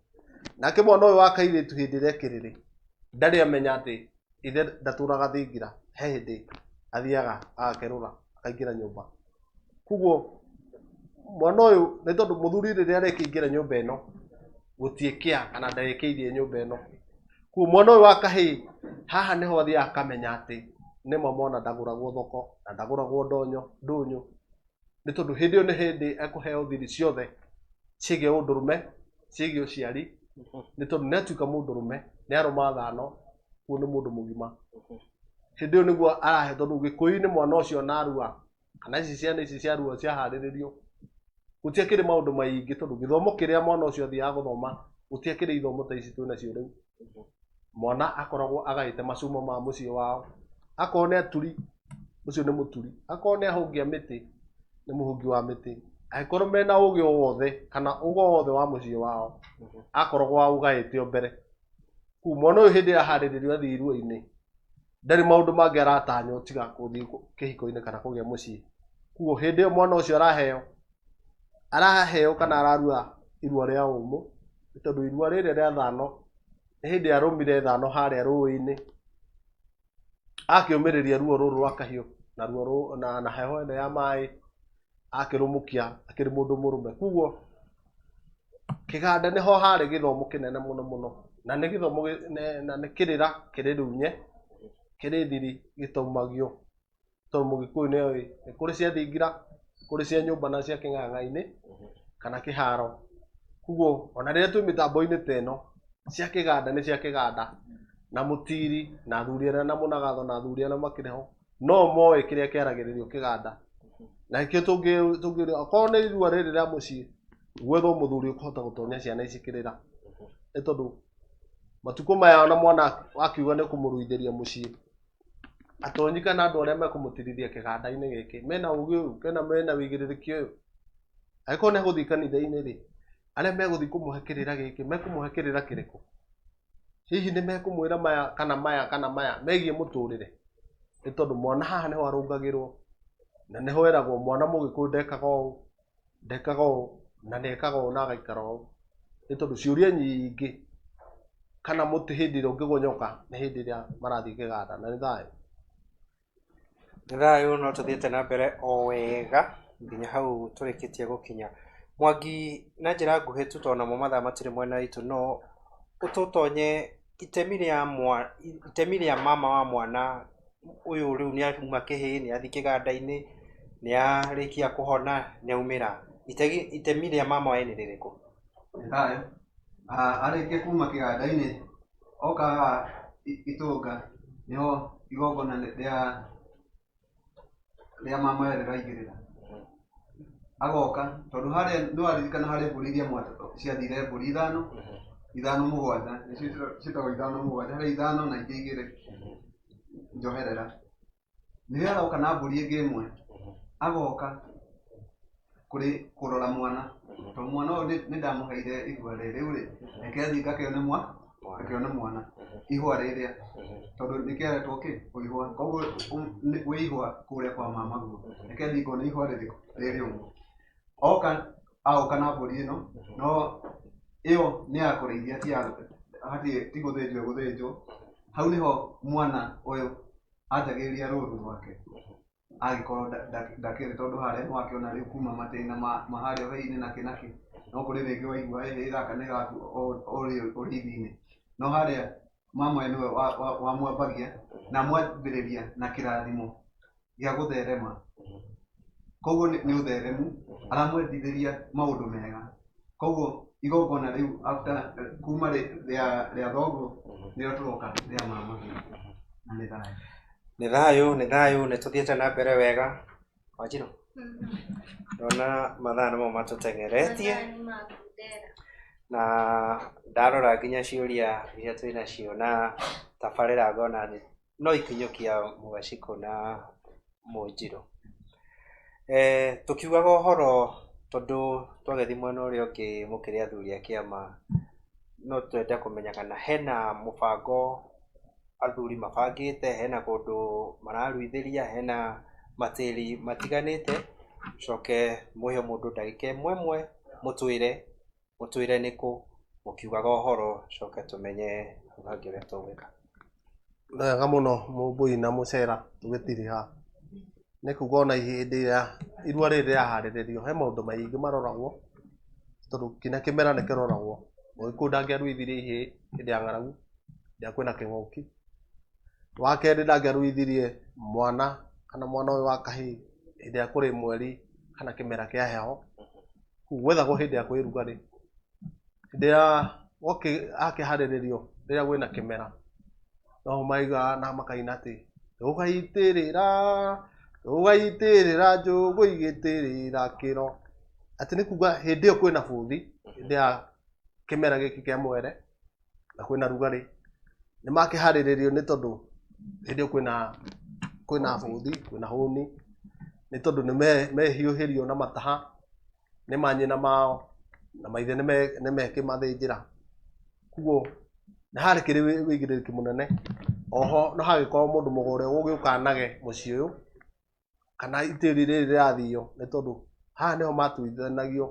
[SPEAKER 4] Nake mwana ũyũ wa kairĩtu hĩndĩ ĩrĩa ekĩrĩrĩ, ndarĩ amenya atĩ ithe ndatũraga thingira, he hĩndĩ athiaga agakerũra akaingĩra nyũmba. Koguo mwana ũyũ nĩ tondũ mũthuri rĩrĩa arekĩingĩra nyũmba ĩno, gũtiĩkĩa kana ndarekĩirie nyũmba ĩno. Koguo mwana ũyũ wa kahĩĩ haha nĩho athiaga akamenya atĩ nĩma mwana ndagũragwo thoko na ndagũragwo ndonyo ndũnyũ, nĩ tondũ hĩndĩ ĩyo nĩ hĩndĩ ekũheo thiri ciothe ciĩgiĩ ũndũrũme, ciĩgiĩ ũciari, nĩ tondũ nĩ atuĩka mũndũrũme, nĩ arũma thano, koguo nĩ mũndũ mũgima. Hĩndĩ ĩyo nĩguo arahe, tondũ Gĩkũyũ-inĩ mwana ũcio narua, kana ici ciana ici cia ruo ciaharĩrĩrio, gũtiakĩrĩ maũndũ maingĩ, tondũ gĩthomo kĩrĩa mwana ũcio athiaga gũthoma, gũtiakĩrĩ ithomo ta ici twĩ nacio rĩu. Mwana akoragwo agaĩte macumo ma mũciĩ wao, akorwo nĩ aturi, ũcio nĩ mũturi, akorwo nĩ ahũngi a mĩtĩ, nĩ mũhũngi wa mĩtĩ, angĩkorwo mena ũgĩ o wothe kana ũgo wothe wa mũciĩ wao, akoragwo aũgaĩte o mbere. Koguo mwana ũyũ hĩndĩ ĩrĩa aharĩrĩrio athiĩ irua-inĩ, ndarĩ maũndũ mangĩ aratanywo tiga gũthiĩ kĩhiko-inĩ kana kũgĩa mũciĩ. Koguo hĩndĩ ĩyo mwana ũcio araheo kana ararua irua rĩa ũmũ, nĩ tondũ irua rĩrĩa rĩa thano, nĩ hĩndĩ arũmire thano harĩa rũĩ-inĩ, akĩũmĩrĩria ruo rũrũ rwa kahiũ na ruo na heho ĩno ya maĩ, akĩrũmũkia akĩrĩ mũndũ mũrũme. Koguo kĩganda nĩho harĩ gĩthomo kĩnene mũno mũno, na nĩ gĩthomo na nĩ kĩrĩra kĩrĩ runye, kĩrĩ thiri gĩtaumagio, tondũ mũgĩkũyũ nĩ oĩ nĩ kũrĩ cia thingira, kũrĩ cia nyũmba na cia kĩng'ang'a-inĩ kana kĩharo. Koguo ona rĩrĩa twĩ mĩtambo-inĩ ta ĩno, cia kĩganda nĩ cia kĩganda, na mũtiri na athuri arĩa na mũnagatho na athuri arĩa makĩrĩ ho, no moĩ kĩrĩa kĩaragĩrĩrio kĩganda. Na nĩkĩo tũngĩũria, okorwo nĩ irua rĩrĩ rĩa mũciĩ, gwethwo mũthuri ũkũhota gũtonya ciana ici kĩrĩra. Nĩ tondũ matukũ maya ona mwana wakiuga nĩ ũkũmũruithĩria mũciĩ, atonyi kana andũ arĩa mekũmũtirithia kĩganda-inĩ gĩkĩ, mena ũgĩ ũyũ, kana mena wĩigĩrĩrĩki ũyũ. Angĩkorwo nĩ egũthiĩ kanitha-inĩ rĩ, arĩa megũthiĩ kũmũhe kĩrĩra gĩkĩ, mekũmũhe kĩrĩra kĩrĩkũ? Hihi nĩ mekũmwĩra maya kana maya kana maya megiĩ mũtũrĩre? Nĩ tondũ mwana haha nĩho arũngagĩrwo, na nĩho eragwo mwana mũgĩkũyũ ndekaga ũũ, ndekaga ũũ, na nĩekaga ũũ na agaikara ũũ. Nĩ tondũ ciũria nyingĩ kana mũtĩ hĩndĩ ĩrĩa ũngĩgonyoka nĩ hĩndĩ ĩrĩa marathiĩ kĩganda, na nĩ thayũ.
[SPEAKER 2] Nĩ thayũ, no tũthiĩte na mbere o wega nginya hau tũrĩkĩtie gũkinya. Mwangi, na njĩra nguhĩ tu tondũ namo mathaa matirĩ mwena witũ, no ũtũtonye Itemi rĩa mwa, itemi rĩa mama wa mwana ũyũ rĩu nĩ auma kĩhĩĩ, nĩ athiĩ kĩganda-inĩ, nĩ arĩkia kũhona, nĩ aumĩra. Itemi rĩa mama we nĩ rĩrĩkũ?
[SPEAKER 3] Nĩ thayũ. Arĩkia kuma kĩganda-inĩ oka haha itũnga nĩho igongona rĩa mama we rĩraingĩrĩra. Agoka tondũ harĩa nĩ waririkana harĩ mbũri iria ciathire mbũri ithano, ithano mũgwanja, nĩcio ciĩtagwo ithano mũgwanja, harĩ ithano na ingĩ igĩrĩ njoherera. Nĩrĩo aroka na mbũri ĩngĩ ĩmwe, agoka kũrĩ kũrora mwana, tondũ mwana ũyũ nĩ ndamũheire ihũa rĩrĩ rĩ, reke athiĩ ngakĩone ngakĩone mwana ihũa rĩrĩa, tondũ nĩkĩaretwo kĩ ihũa, koguo wĩ ihũa kũrĩa kwa mama guo, reke athiĩ ngone ihũa rĩrĩkũ rĩrĩ ũguo. Oka agoka na mbũri ĩno, no ĩyo nĩ ya kũrĩithia, ti ya hatirĩ ti gũthĩnjwo ĩgũthĩnjwo. Hau nĩho mwana ũyũ anjagĩrĩria rũru rwake agĩkorwo ndakĩrĩ, tondũ harĩa nĩwakĩona rĩu kuma matĩna ma harĩa ũhei-inĩ nakĩ nakĩ, no kũrĩ rĩngĩ waigua ĩhĩ gaka nĩ gaku ũrĩ ũrĩithi-inĩ, no harĩa mama we nĩwe wamwambagia na amwambĩrĩria na kĩrathimo gĩa gũtherema, koguo nĩ ũtheremu aramwendithĩria maũndũ mega, koguo igongona rĩu after kuma rĩa thoguo nĩrĩo tũroka rĩa mama, na nĩ thayũ.
[SPEAKER 2] Nĩ thayũ, nĩ thayũ, nĩ tũthiĩte na mbere wega. Wanjirũ, ndona mathaa nĩmo matũteng'eretie
[SPEAKER 1] Mathaa nĩ makundera.
[SPEAKER 2] na ndarora nginya ciũria iria twĩ nacio na tabarĩra ngona no ikinyũkia Mũgacikũ na Mũnjirũ. Tũkiugaga ũhoro tondũ twagĩthiĩ mwena ũrĩa ũngĩ mũkĩrĩ athuri a kĩama, no twende kũmenya kana hena mũbango athuri mabangĩte, hena kũndũ mararuithĩria, hena matĩri matiganĩte, coke mũhe mũndũ ndagĩka ĩmwe ĩmwe mũtwĩre nĩkũ mũkiugaga ũhoro, coke tũmenye hau hangĩ ũrĩa tũgwĩka.
[SPEAKER 4] Nĩ wega mũno Mũmbũi na Mũcera tũgĩtiriha nĩ kuga ona hĩndĩ ĩrĩa irua rĩrĩ rĩraharĩrĩrio he maũndũ maingĩ maroragwo, tondũ nginya kĩmera nĩ kĩroragwo. Mũgĩkũyũ ndangĩaruithirie ihĩĩ hĩndĩ ya ng'aragu, hĩndĩ ĩrĩa kwĩna kĩng'ũki. Wa kerĩ ndangĩaruithirie mwana kana mwana ũyũ wa kahĩĩ hĩndĩ ĩrĩa kũrĩ mweri kana kĩmera kĩa heho. Koguo gwethagwo hĩndĩ ĩrĩa kwĩ rugarĩ. Hĩndĩ ĩrĩa akĩharĩrĩrio rĩrĩa kwĩna kĩmera, no maigaga na makaina atĩ rũgaitĩrĩra rũgaitĩrĩra njũgũ igĩtĩrĩra kĩro, atĩ nĩ kuga hĩndĩ ĩyo kwĩna bũthi, hĩndĩ ya kĩmera gĩkĩ kĩa mwere na kwĩna rugarĩ, nĩ makĩharĩrĩrio nĩ tondũ hĩndĩ ĩyo kwĩna bũthi, kwĩna hũni, nĩ tondũ nĩ mehiũhĩrio na mataha nĩ manyina mao na maithe nĩ mekĩmathĩnjĩra. Koguo nĩ harĩ kĩrĩ wĩigĩrĩrĩki mũnene. Oho no hagĩkorwo mũndũ mũgo ũrĩa ũgũgĩũka anage mũciĩ ũyũ kana itĩri rĩrĩ rĩrathio, nĩ tondũ haha nĩho matuithanagio.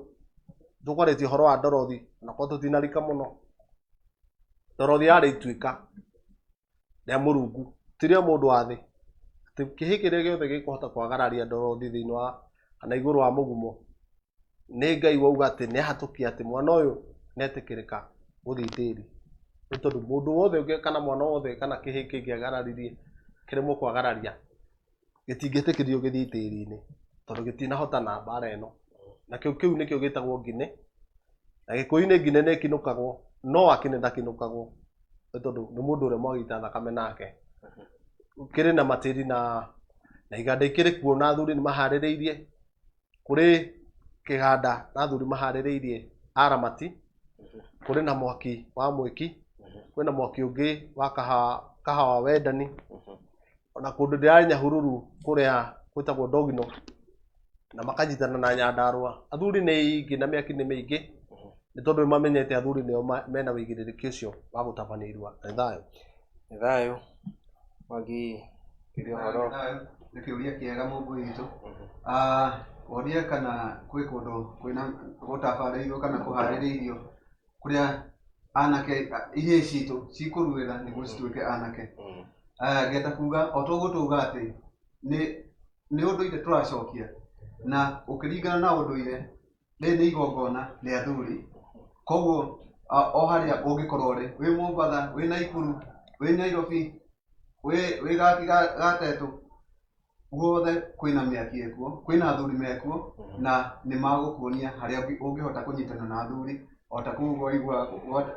[SPEAKER 4] Tũkwarĩtie ũhoro wa ndorothi, onakorwo tũtinarika mũno. Ndorothi yarĩ ituĩka rĩa Mũrungu, ti rĩa mũndũ wa thĩ. Atĩ kĩhĩĩ kĩrĩa gĩothe gĩkũhota kwagararia ndorothi thĩinĩ wa kana igũrũ wa mũgumo, nĩ Ngai wauga atĩ nĩ ahatũkia atĩ mwana ũyũ nĩ etĩkĩrĩka gũthiĩ tĩri. Nĩ tondũ mũndũ wothe ũngĩ kana mwana wothe kana kĩhĩĩ kĩngĩagararirie kĩremwo kwagararia, gĩtingĩtĩkĩrio gĩthiĩ tĩri-inĩ tondũ gĩtinahotana mbara ĩno. Na kĩu nĩkĩo gĩtagwo ngine. Na Gĩkũyũ-inĩ ngine nĩ ĩkinũkagwo, no wakine ndakinũkagwo nĩ tondũ nĩ mũndũ ũrĩa mwagĩita thakame nake. Kĩrĩ na matĩri na iganda ikĩrĩ kuo na athuri nĩ maharĩrĩirie. Kũrĩ kĩganda na athuri maharĩrĩirie aramati, kũrĩ na mwaki wa mwĩki, kwĩna mwaki ũngĩ wa kahawa wendani, ona kũndũ ndĩrarĩ Nyahururu kũrĩa gwĩtagwo Ndogino, na makanyitana na Nyandarũa. Athuri nĩ aingĩ na mĩaki nĩ mĩingĩ, nĩ tondũ nĩ mamenyete athuri nĩo mena wĩigĩrĩrĩki ũcio wa gũtabania irua. Nĩ thayũ.
[SPEAKER 2] Nĩ thayũ. Mwangi, kĩria ũhoro.
[SPEAKER 3] Nĩ kĩũria kĩega Mũmbũi witũ. Woria kana kwĩ kũndũ kwĩna gũtabarĩirwo kana kũharĩrĩirio kũrĩa anake ihĩĩ citũ cikũruĩra nĩguo cituĩke anake. Ngenda kuga o toguo twauga atĩ nĩ ũndũire tũracokia, na ũkĩringana na ũndũire rĩrĩ nĩ igongona rĩa athuri, koguo O harĩa ũngĩkorwo ũrĩ, wĩ Mombatha, wĩ Naikuru, wĩ Nairobi, wĩ gaki gatetũ, guothe kwĩna mĩaki ĩkuo, kwĩna athuri mekuo, na nĩ magũkuonia harĩa ũngĩhota kũnyitana na athuri. O ta kũu waigua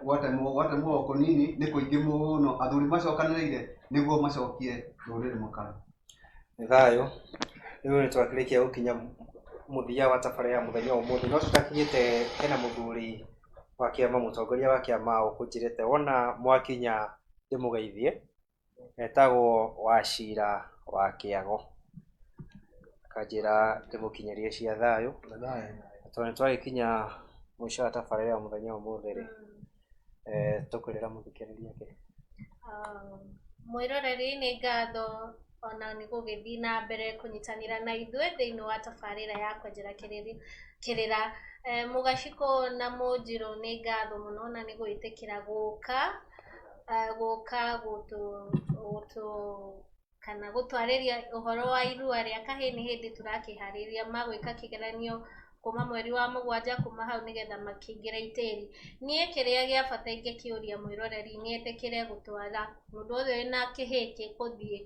[SPEAKER 3] gwatemwo o kũnini, nĩ kũingĩ mũno athuri macokanĩrĩire nĩguo macokie rũrĩrĩ mũkara.
[SPEAKER 2] Nĩ thayũ. Rĩu nĩ twakĩrĩkia gũkinya mũthia wa tabarĩra ya mũthenya wa ũmũthĩ, no tũtakinyĩte hena mũthuri wa kĩama, mũtongoria wa kĩama ũkũnjĩrĩte wona mwakinya ndĩmũgeithie, etagwo Wachira wa Kĩago, akanjĩra ndĩmũkinyĩrie cia thayũ. Tondũ nĩ twagĩkinya mũico wa tabarĩra ya mũthenya wa ũmũthĩ rĩ, tũkwĩrĩra mũthikĩrĩria kĩ?
[SPEAKER 1] Mwĩroreri, nĩ ngatho ona nĩ gũgĩthiĩ na mbere kũnyitanĩra na ithuĩ thĩinĩ wa tabarĩra ya Kwenjera Kĩrĩra. Mũgacikũ na Mũnjirũ, nĩ ngatho mũno na nĩ gwĩtĩkĩra gũka gũka gũtũ gũtũ kana gũtwarĩria ũhoro wa irua rĩa kahĩĩ. Nĩ hĩndĩ tũrakĩharĩria magwĩka kĩgeranio kuma mweri wa 7, kuma hau nĩgetha makĩingĩra itĩri. Niĩ kĩrĩa gĩa bata ingĩkĩũria mwĩroreri nĩ etĩkĩre gũtwara mũndũ wothe wĩna kĩhĩĩ gĩkũthiĩ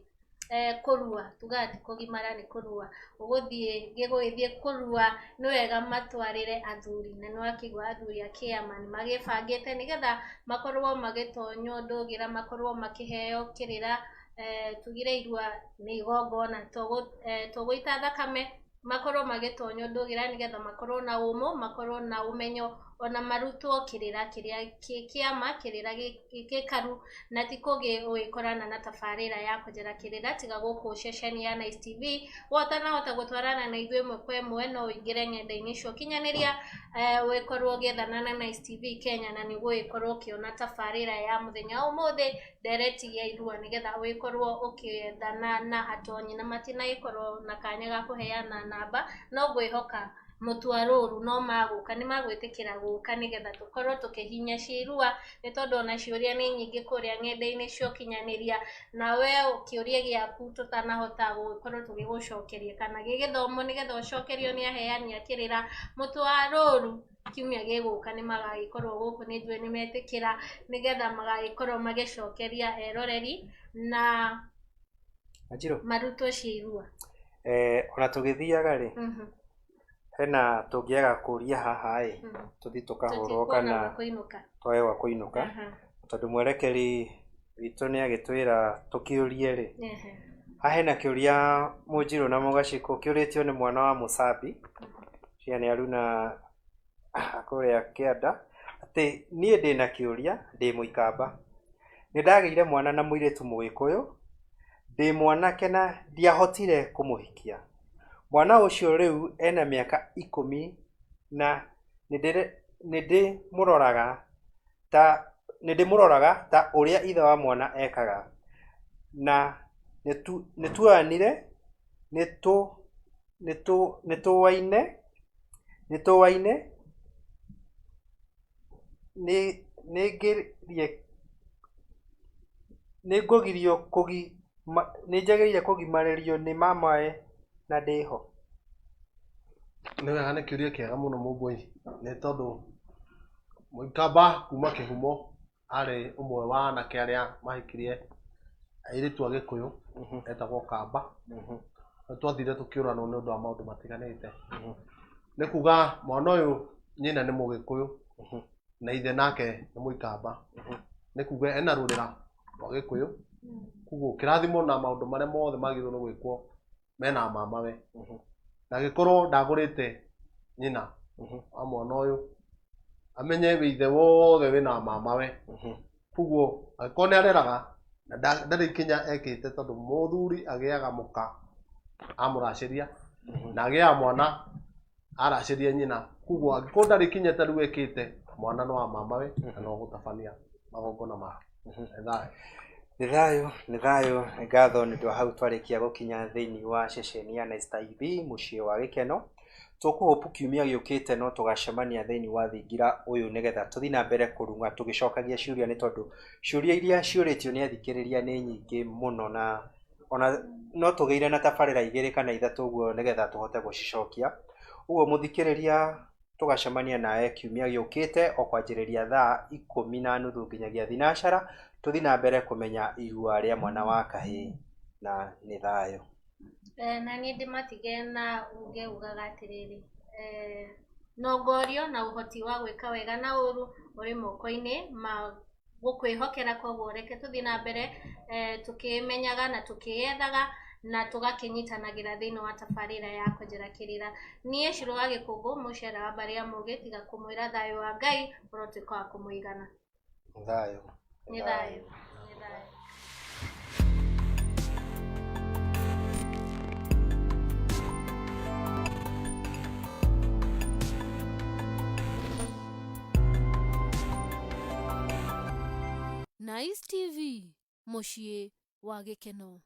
[SPEAKER 1] kũrua, tugaga ti kũgimara, nĩ kũrua, ũgũthiĩ gĩgũgĩthiĩ kũrua, nĩ wega matwarĩre athuri. Na nĩ wakĩigua athuri a kĩama nĩ magĩbangĩte nĩgetha makorwo magĩtonywo ndũgĩra, makorwo makĩheo kĩrĩra. Tugire irua nĩ igongona, tũgũita thakame, makorwo magĩtonywo ndũgĩra nĩgetha makorwo na ũmũ, makorwo na ũmenyo, ona marutwo kĩrĩra kĩrĩa kĩama, kĩrĩra gĩkaru, na ti kũgĩ ũgĩkorana na tabarĩra ya Kwenjera Kĩrĩra tiga gũkũ ceceni ya Nice TV. Wotanahota gũtwarana na ithuĩ ĩmwe kwa ĩmwe, no ũingĩre ng'enda-inĩ icio kinyanĩria, ũgĩkorwo ũgĩethana na Nice TV Kenya, na nĩ ũgũgĩkorwo ũkĩona tabarĩra ya mũthenya wa ũmũthĩ, ndereti ya irua, nĩgetha ũgĩkorwo ũkĩethana na atonyi. Na matinagĩkorwo na kanya ga kũheana namba, no ngwĩhoka mũtwarũru no magũka, nĩ magwĩtĩkĩra gũka nĩgetha tũkorwo tũkĩhinya ciĩrua, nĩ tondũ ona ciũria nĩ nyingĩ kũrĩa ng'enda-inĩ cia ũkinyanĩria. Na we kĩũria gĩaku tũtanahota gũkorwo tũgĩgũcokeria kana gĩgĩthomwo nĩgetha ũcokerio nĩ aheani a kĩrĩra, mũtwarũru kiumia gĩgũka nĩ magagĩkorwo gũkũ, nĩ njũĩ nĩ metĩkĩra, nĩgetha magagĩkorwo magĩcokeria eroreri na
[SPEAKER 2] Wanjirũ,
[SPEAKER 1] marutwo ciĩrua.
[SPEAKER 2] Ona tũgĩthiaga rĩ, hena tũngĩaga kũria haha ĩ, tũthiĩ tũkahũrwo
[SPEAKER 1] tũtikuona
[SPEAKER 2] kana
[SPEAKER 1] gwa kũinũka,
[SPEAKER 2] twage gwa kũinũka, tondũ mwerekeri witũ nĩ agĩtwĩra tũkĩũrie rĩ. Haha hena kĩũria, Mũnjirũ na Mũgacikũ, kĩũrĩtio nĩ mwana wa Mũsambi cia nĩ Aruna kũrĩa kĩanda, atĩ niĩ ndĩna kĩũria, ndĩ Mũikamba, nĩ ndagĩire mwana na mũirĩtu Mũgĩkũyũ ndĩ mwanake na ndiahotire kũmũhikia. Mwana ũcio rĩu ena mĩaka 10 na nĩndĩmũroraga ta ũrĩa ithe wa mwana ekaga, na nĩtuoyanire, nĩtũaine, nĩnjagĩrĩire kũgimarĩrio nĩ mamawe na ndĩho?
[SPEAKER 4] Nĩ wega, nĩ kĩũria kĩega mũno Mũmbũi, nĩ tondũ Mũikamba kuma kĩhumo arĩ ũmwe wa anake arĩa mahikirie airĩtu a Gĩkũyũ etagwo Kamba. Nĩ twathire tũkĩũranwo nĩ ũndũ wa maũndũ matiganĩte. Nĩ kuga mwana ũyũ nyina nĩ Mũgĩkũyũ na ithe nake nĩ Mũikamba. Nĩ kuga ena rũrĩra rwa Gĩkũyũ, koguo kĩrathimo na maũndũ marĩa mothe magĩrĩirwo nĩ gwĩkwo mena mamawe. Na angĩkorwo ndagũrĩte nyina wa mwana ũyũ, amenye wĩ ithe wothe wĩna mamawe. Koguo angĩkorwo nĩ areraga na ndarĩ ikinya ekĩte, tondũ mũthuri agĩaga mũka amũracĩria na agĩaga mwana aracĩria nyina, koguo angĩkorwo ndarĩ ikinya ta rĩu ekĩte, mwana no wa mamawe na no gũtabania magongona make. Nĩ thayũ.
[SPEAKER 2] Nĩ thayũ, nĩ thayũ. Ngatho nĩ ũndũ wa hau twarĩkia gũkinya thĩinĩ wa ceceni ya Nice TV, mũciĩ wa gĩkeno. Tũkũhopu kiumia gĩũkĩte no tũgacemania thĩinĩ wa thingira ũyũ nĩgetha tũthiĩ na mbere kũrung'a tũgĩcokagia ciũria, nĩ tondũ ciũria iria ciũrĩtio nĩ athikĩrĩria nĩ nyingĩ mũno, na ona no tũgĩire na tabarĩra 2 kana 3 ũguo nĩgetha tũhote gũcicokia. Ũguo mũthikĩrĩria, Tũgacemania nawe kiumia gĩũkĩte o kwanjĩrĩria thaa 10:30 nginyagia thinacara, tũthiĩ na mbere kũmenya irua rĩa mwana wa kahĩĩ, na nĩ thayũ.
[SPEAKER 1] Na niĩ ndĩmatige na uge ugaga atĩrĩrĩ, nongorio na ũhoti wa gwĩka wega na ũru ũrĩ moko-inĩ ma gũkwĩhokera, koguo reke tũthiĩ na mbere tũkĩmenyaga na tũkĩyethaga na tũgakĩnyitanagĩra thĩinĩ wa tabarĩra ya Kwenjera Kĩrĩra. Niĩ Shiro wa Gĩkũngũ, mũcera wa mbarĩ ya Mũgĩ, tiga kũmwĩra thayũ wa Ngai ũrotuĩka wa kũmũigana.
[SPEAKER 2] Thayũ.
[SPEAKER 1] Nĩ thayũ. Nĩ thayũ.
[SPEAKER 10] Nice TV, mũciĩ wa gĩkeno.